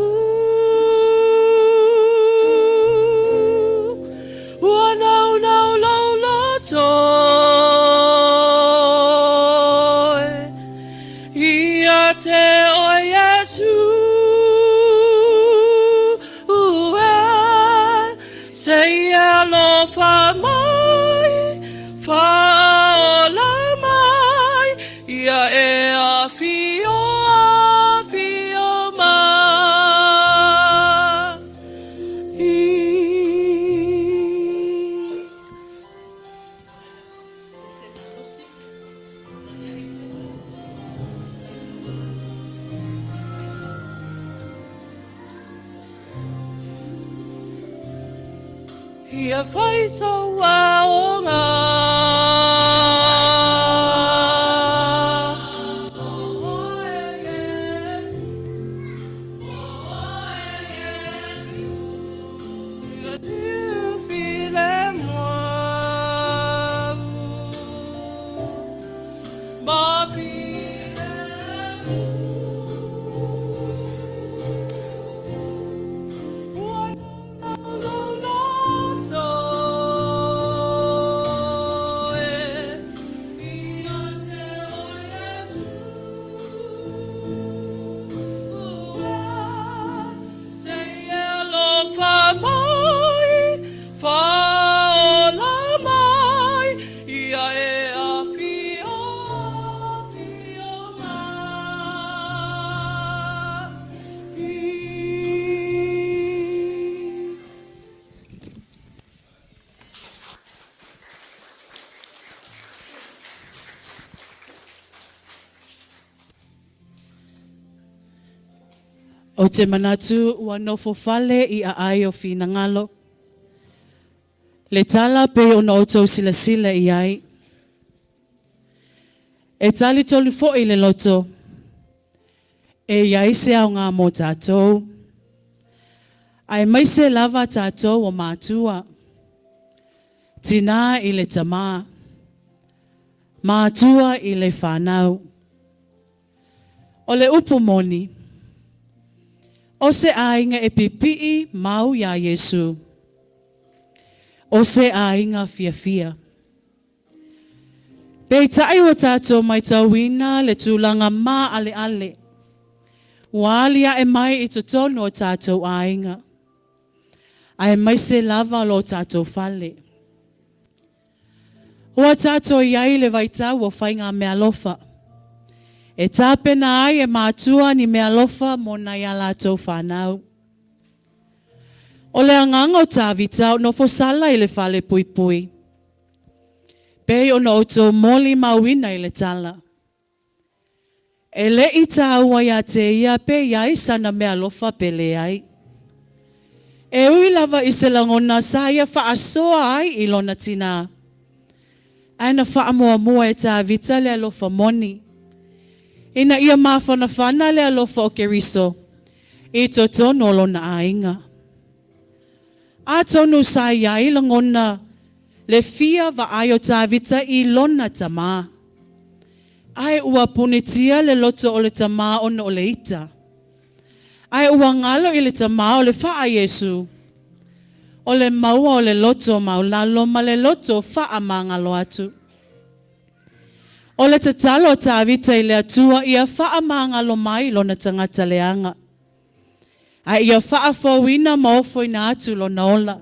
Ua naunau lou loto e Ia te ʻoe Iesū e Se i e alofa mai Faaola mai Ia e afio, afio mai. Ia fai sou aoga. Ou te manatu ua nofo fale i aai o finagalo. Le tala pei ona outou silasila i ai. E talitonu foi le loto, e i ai se aoga mo tatou, aemaise lava tatou o matua, tinā i le tamā, matua i le fanau. O le upu moni, o se aiga e pipiʻi mau iā Iesū, o se aiga fiafia. Peitai ua tatou maitauina le tulaga māʻaleʻale ua aliaʻe mai i totonu o tatou aiga, aemaise lava lo tatou fale. Ua tatou i ai i le vaitau o faigameaalofa, e tapena ai e matua ni meaalofa mo nai a latou fanau. O le agaga o Tavita o nofo sala i le fale puipui. Pei ona outou molimauina i le tala. E le i tāua iā te ia pe i ai sana meaalofa pe leai. E ui lava i se lagona sa ia faasoa ai i lona tinā. Ae na faamuamua e Tavita le alofa moni, ina ia mafanafana le alofa o Keriso i totonu o lona aiga. Atonu sa i ai lagona le fia vaai o Tavita i lona tamā. Ae ua punitia le loto o le tamā ona o le ita. Ae ua galo i le tamā o le faa Iesu. O le maua o le loto maulalo ma le loto faamagalo atu. O le tatalo a Tavita i le Atua ia faamagalo mai lona tagata leaga. A ia faafouina ma ofoina atu lona ola,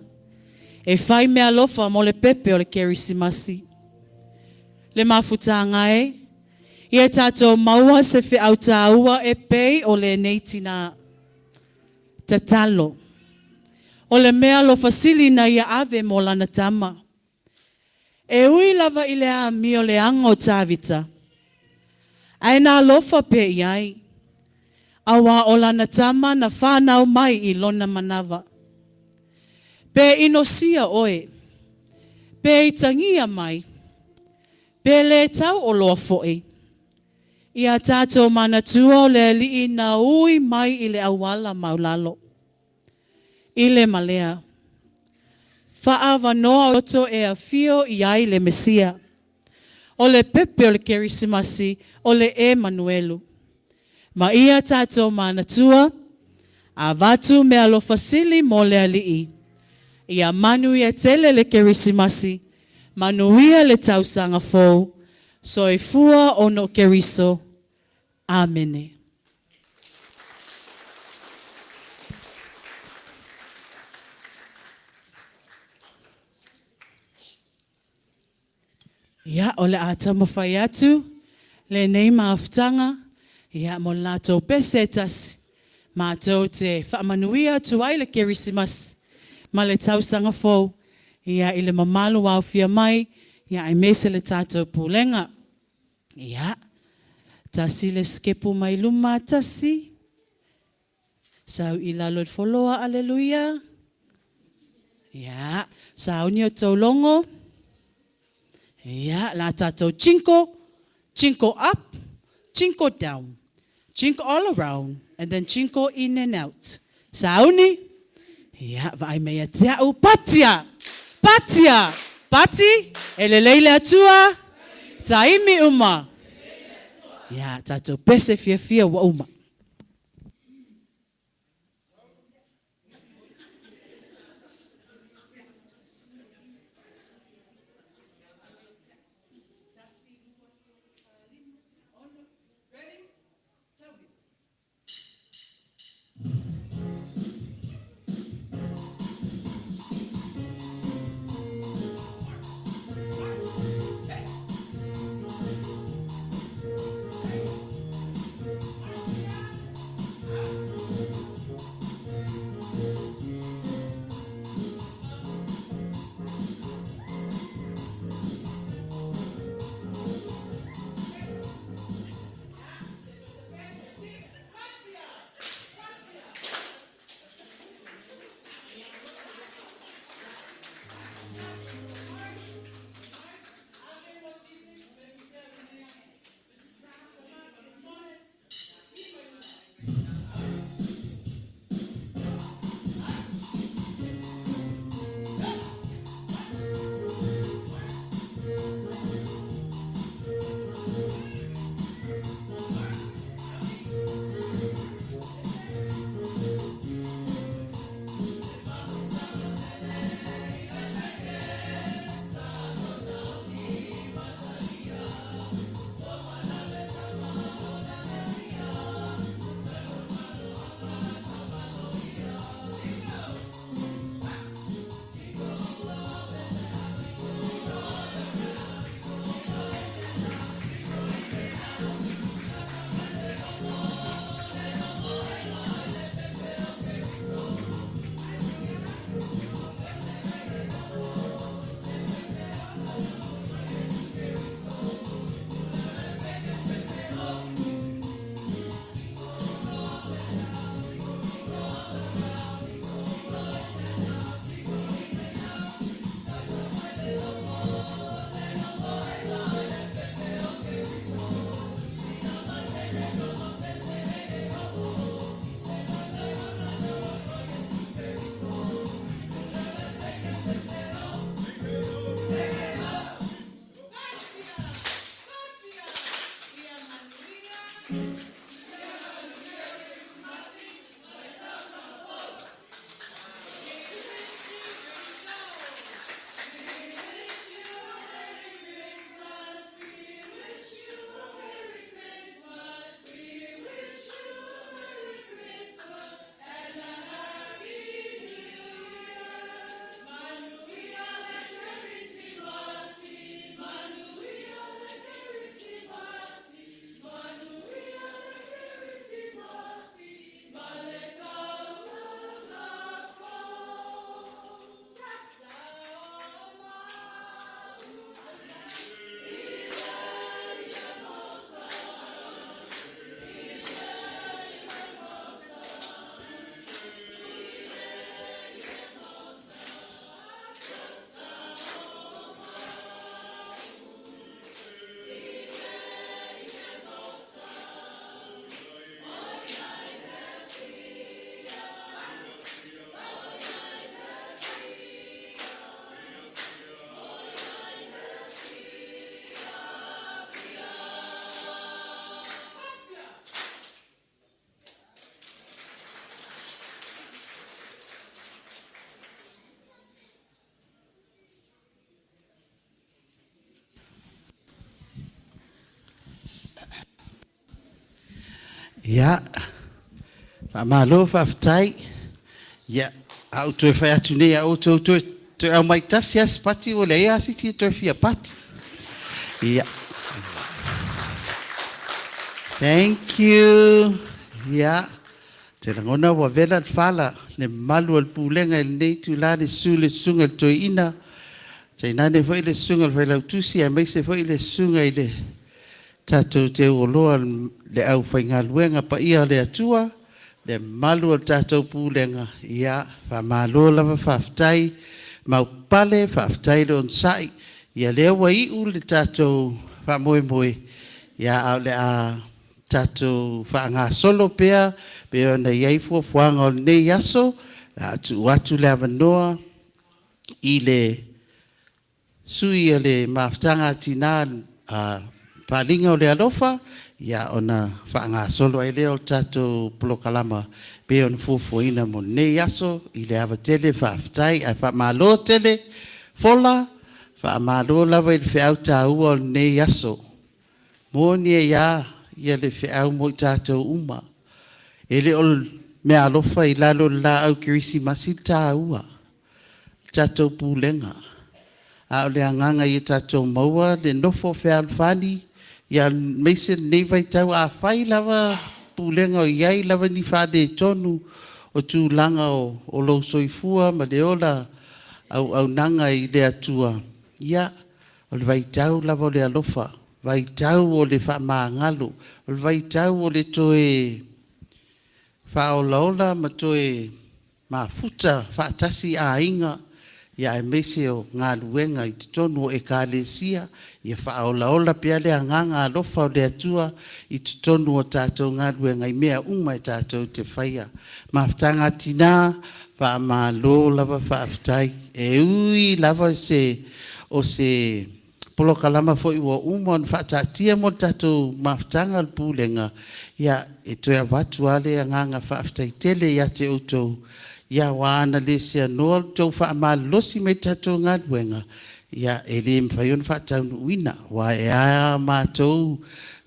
e fai meaalofa mo le pepe o le Kerisimasi. Le mafutaga e, ia tatou maua se feau taua e pei o lenei tinā. Tatalo. O le meaalofa sili na ia ave mo lana tama. E ui lava i le amio leaga o Tavita, ae na alofa pea i ai, auā o lana tama na whanau mai i lona manawa. Pe inosia oe, pe i tangia mai, pe lē tau oloa foʻi, ia tatou manatua o le Alii na ui mai i le auala maulalo. I le ma lea. Faaavanoa loto e afio i ai le Mesia. O le pepe o le Kerisimasi o le Emanuelu. Ma ia tatou manatua, avatu meaalofa sili mo le Alii. Ia manuia tele le Kerisimasi, manuia le tausaga fou, soifua ona o Keriso. Amene. Ia, o le a taumafai atu lenei mafutaga, ia, mo le latou pese e tasi, matou te faamanuia atu ai le Kerisimasi ma le tausaga fou, ia, i le mamalu aofia mai, ia, aemaise le tatou Pulega. Ia, tasi le sikepu mai luma, tasi, sau i lalo i le foloa, aleluia. Ia, sauni o tou logo. Ia, la tatou jingle, jingle up, jingle down, jingle all around, and then jingle in and out. Sauni? Ia, vaai mai ia te au, Patia! Patia! Pati, e lelei le Atua, taimi uma. Ia, tatou pese fiafia ua uma. Ia, faamalo faafetai. Ia, a ou toe fai atu nei, a outou toe, toe aumai tasi lava se pati ua leai lava se isi e toe fia pati. Ia. Thank you. Ia. Te lagona ua vela le fala, le mamalu o le pulega i lenei itula, le susu i le susuga i le Toeaina, tainane foi le susuga i le Failautusi aemaise foi le susuga i le tatou teuoloa le aufaigaluega paia a le Atua, le mamalu o le tatou pulega, ia, faamalo lava faafetai maupale, faafetai le onosai. Ia lea ua iu le tatou faamoemoe, ia a o le a tatou faagasolo pea pei ona i ai fuafuaga o lenei aso, o le a tuu atu le avanoa i le sui o le Mafutaga a Tina a Paaliga o le Alofa, ia ona faagasolo ai lea o le tatou polokalama pei ona fuafuaina mo lenei aso i le ava tele. Faafetai ae faamalo tele fola, faamalo lava i le feau taua o lenei aso. Moni ai lava ia le feau mo i tatou uma. E le o le meaalofa i lalo o le laau kerisimasi le taua, le tatou pulega, a o le agaga ia tatou maua le nofo fealofani, aemaise lenei vaitau afai lava pulega o i ai lava ni faaletonu o tulaga o lou soifua ma le ola auaunaga i le Atua, ia, o le vaitau lava o le alofa, vaitau o le faamagalo, o le vaitau o le toe faaolaola ma toe mafuta faatasi aiga, ia aemaise o galuega i totonu o Ekalesia, ia faaolaola pea le agaga alofa o le Atua i totonu o tatou galuega i mea uma e tatou te faia. Mafutaga a Tina, faamalo lava faafetai. E ui lava se o se polokalama foi ua uma ona faataatia mo le tatou mafutaga o le Pulega, ia, e toe avatu lava le agaga faafetai tele ia te outou, ia aua ana le seanoa le tou faamalolosi mai i le tatou galuega, ia, e le mafai ona faataunuuina, aua e a a matou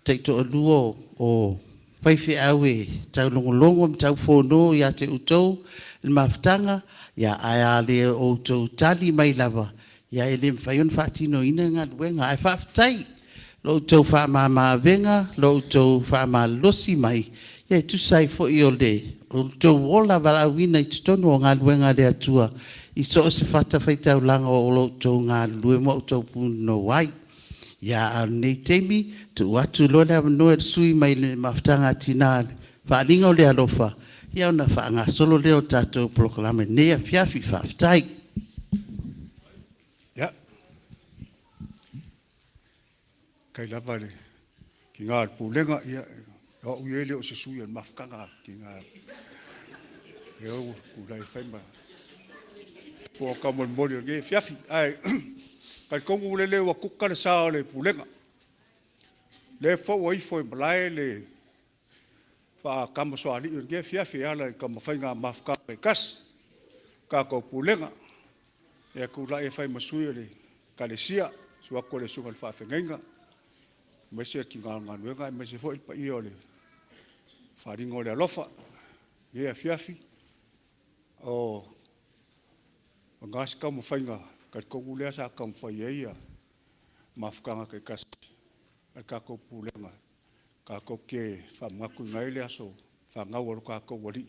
taitoalua o faifeau e taulogologo ma taufono ia te outou i le mafutaga, ia, ae a le outou tali mai lava, ia e le mafai ona faatinoina le galuega. Ae faafetai lo outou faamama-avega, lo outou faamalolosi mai, ia e tusa ai foi o le outou ola valaauina i totonu o galuega a le Atua i so o se fatafaitaulaga o lo o outou galulue ma outou punonou ai. Ia, a o lenei taimi, tuu atu loa le avanoa i le sui usufono mai le Mafutaga a Tina i le Faaaliga o le Alofa, ia ona faagasolo lea o le tatou polokalame i lenei afiafi. Faafetai. Ia, faafetai lava i le tiga o le Pulega, ia o au ia e le o se sui o le Mafutaga a Tina, lea ua tulai e fai ma taumolimoli o lenei afiafi. Ae talitonu lele ua kuka le sa o le Pulega, lea foi ua ifo i malae le faa-Tama Soalii o lenei afiafi e ala i taumafaiga a mafutaga taitasi le tatou Pulega. Ia e tulai e fai ma sui o le Ekalesia, susu atu i le Susuga i le Faafeagaiga, aemaise le tiga o le galuega aemaise foi le paia o le Faaaliga o le Alofa i lenei afiafi. O lena se taumafaiga talitonu lea sa taumafai ai mafutaga taitasi a le tatou Pulega tatou te faamanatuina ai le aso fanau o lo tatou Alii,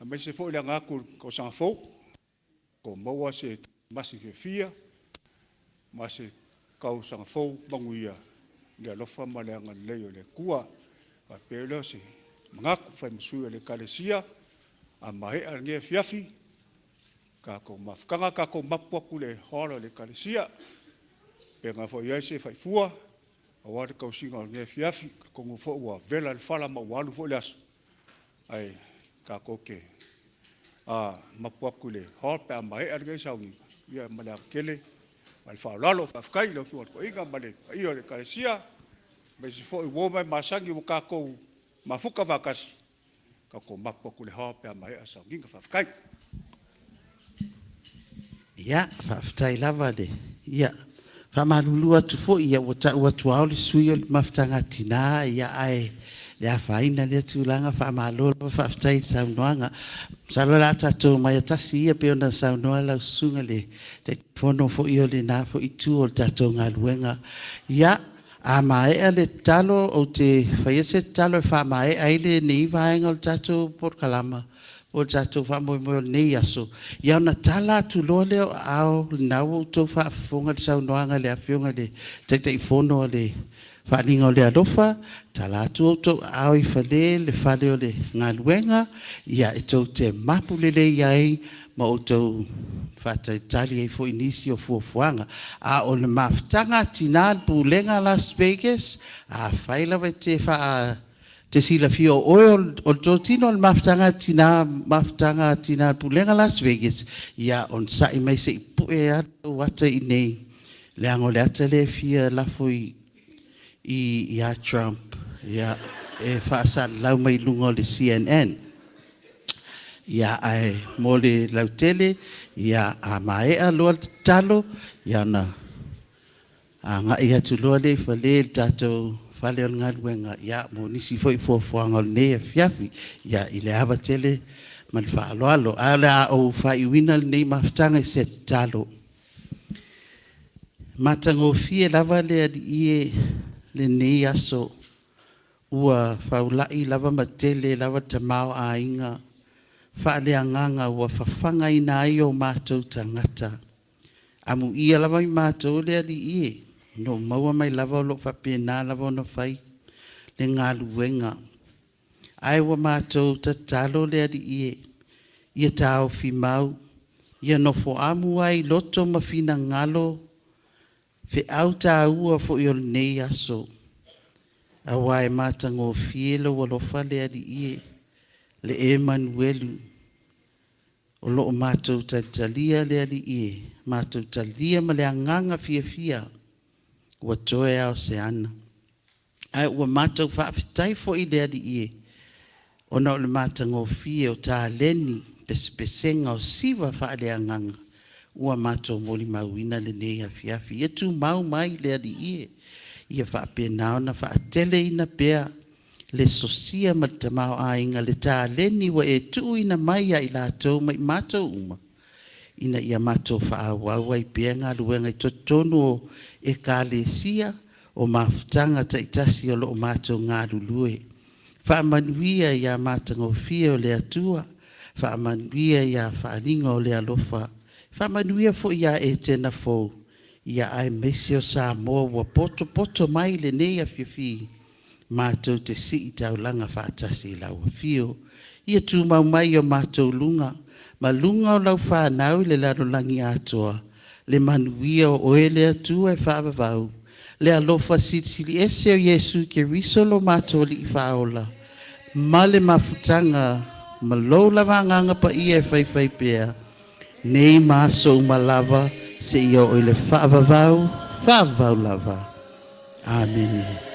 aemaise foi le aga atu i le tausaga fou, tatou maua se kerisimasi fiafia ma se tausaga fou manuia i le alofa ma le agalelei o le Atua. Ona faapea lea o se manatu e fai ma sui o le Ekalesia, a maea lenei afiafi, tatou mafutaga, tatou mapu atu i le hall a le Ekalesia, e faapena foi i ai se faifua aua le tausiga o lenei afiafi. Atonu foi ua vela le fala ma ua alu foi le aso, ae tatou te mapu atu i le hall pe a maea lenei sauniga, ia ma le ava tele ma le faaaloalo. Faafetai i lau Susuga i le Toeaina ma le paia o le Ekalesia, aemaise foi uo ma e masani ua tatou mafuta faatasi, tatou mapu atu i le hall pe a maea le sauniga. Faafetai. Ia, faafetai lava le... Ia, faamalulu atu foi, ia ua tau atu lava o le sui usufono o le Mafutaga a Tina, ia ae... le afaina lea tulaga. Faamalo lava, faafetai i le saunoaga. Masalo o le a tatou omai e tasi ia pei ona saunoa lau susuga i le Taitaifono foi o lena foi itu o le tatou galuega. Ia, a maea le tatalo, ou te faia se tatalo e faamaea ai lenei vaega o le tatou polokalama po o le tatou faamoemoe o lenei aso, ia ona tala atu loa lea o aao, lena ua outou faafofoga i le saunoaga a le Afioga i le Taitaifono a le Faaaliga o le Alofa, tala atu outou aao i fale le fale o le galuega, ia e tou te mapu lelei ai ma outou faatalitali ai foi i nisi o fuafuaga. A o le mafutaga a tina a le Pulega Las Vegas, afai lava e te faa te silafia o oe o le totino o le mafutaga a tina, mafutaga a tina a le Pulega Las Vegas, ia onosai mai se i pue lava lou ata i inei, leaga o le ata lea e fia lafo ia Trump, ia, e faasalalau mai luga o le CNN. Ia, ae mo le lautele, ia, a maea loa le tatalo, ia ona agai atu loa lea i fale i le tatou fale o le galuega, ia, mo nisi foi fuafuaga o lenei afiafi, ia, i le ava tele ma le faaaloalo. Ae o le a ou faaiuina lenei mafutaga i se tatalo. Matagofie lava le Alii e lenei aso, ua faulai lava ma tele lava le tamaoaiga faaleagaga ua fafagaina ai o matou tagata. Amuia lava i matou le Alii e, o lo o maua mai lava o lo o faapena lava ona fai le galuega. Ae ua matou tatalo le Alii e, ia taofi mau, ia nofoamu ai i loto ma finagalo feau taua foi o lenei aso, aua e matagofie lou alofa le Alii e, le Emanuelu, o lo o matou talitalia le Alii e, matou talia ma le agaga fiafia ua toe lava o se ana. Ae ua matou faafetai foi i le Alii e, ona o le matagofie o taleni pesepesega o siva faaleagaga ua matou molimauina lenei afiafi. Ia tumau mai le Alii e, ia faapena ona faateleina pea le sosia ma le tamaoaiga le taleni ua e tuuina mai ia i latou ma i matou uma, ina ia matou faaauau ai pea galuega i totonu o Ekalesia o mafutaga taitasi o lo o matou galulue. Faamanuia ia matagofie o le Atua, faamanuia ia faaaliga o le alofa, faamanuia foi ia Etena fou, ia aemaise o Samoa ua potopoto mai i lenei afiafi matou te sii taulaga faatasi i lau afio. Ia tumau mai i o matou luga ma luga o lau fanau i le lalolagi atoa, le manuia o oe le Atua e faavavau, le alofa silisili ese o Iesu Keriso lo matou Alii Faaola, ma le mafutaga ma lou lava Agaga Paia e faifaipea, nei ma aso uma lava, seia oo i le faavavau, faavavau lava. Amene.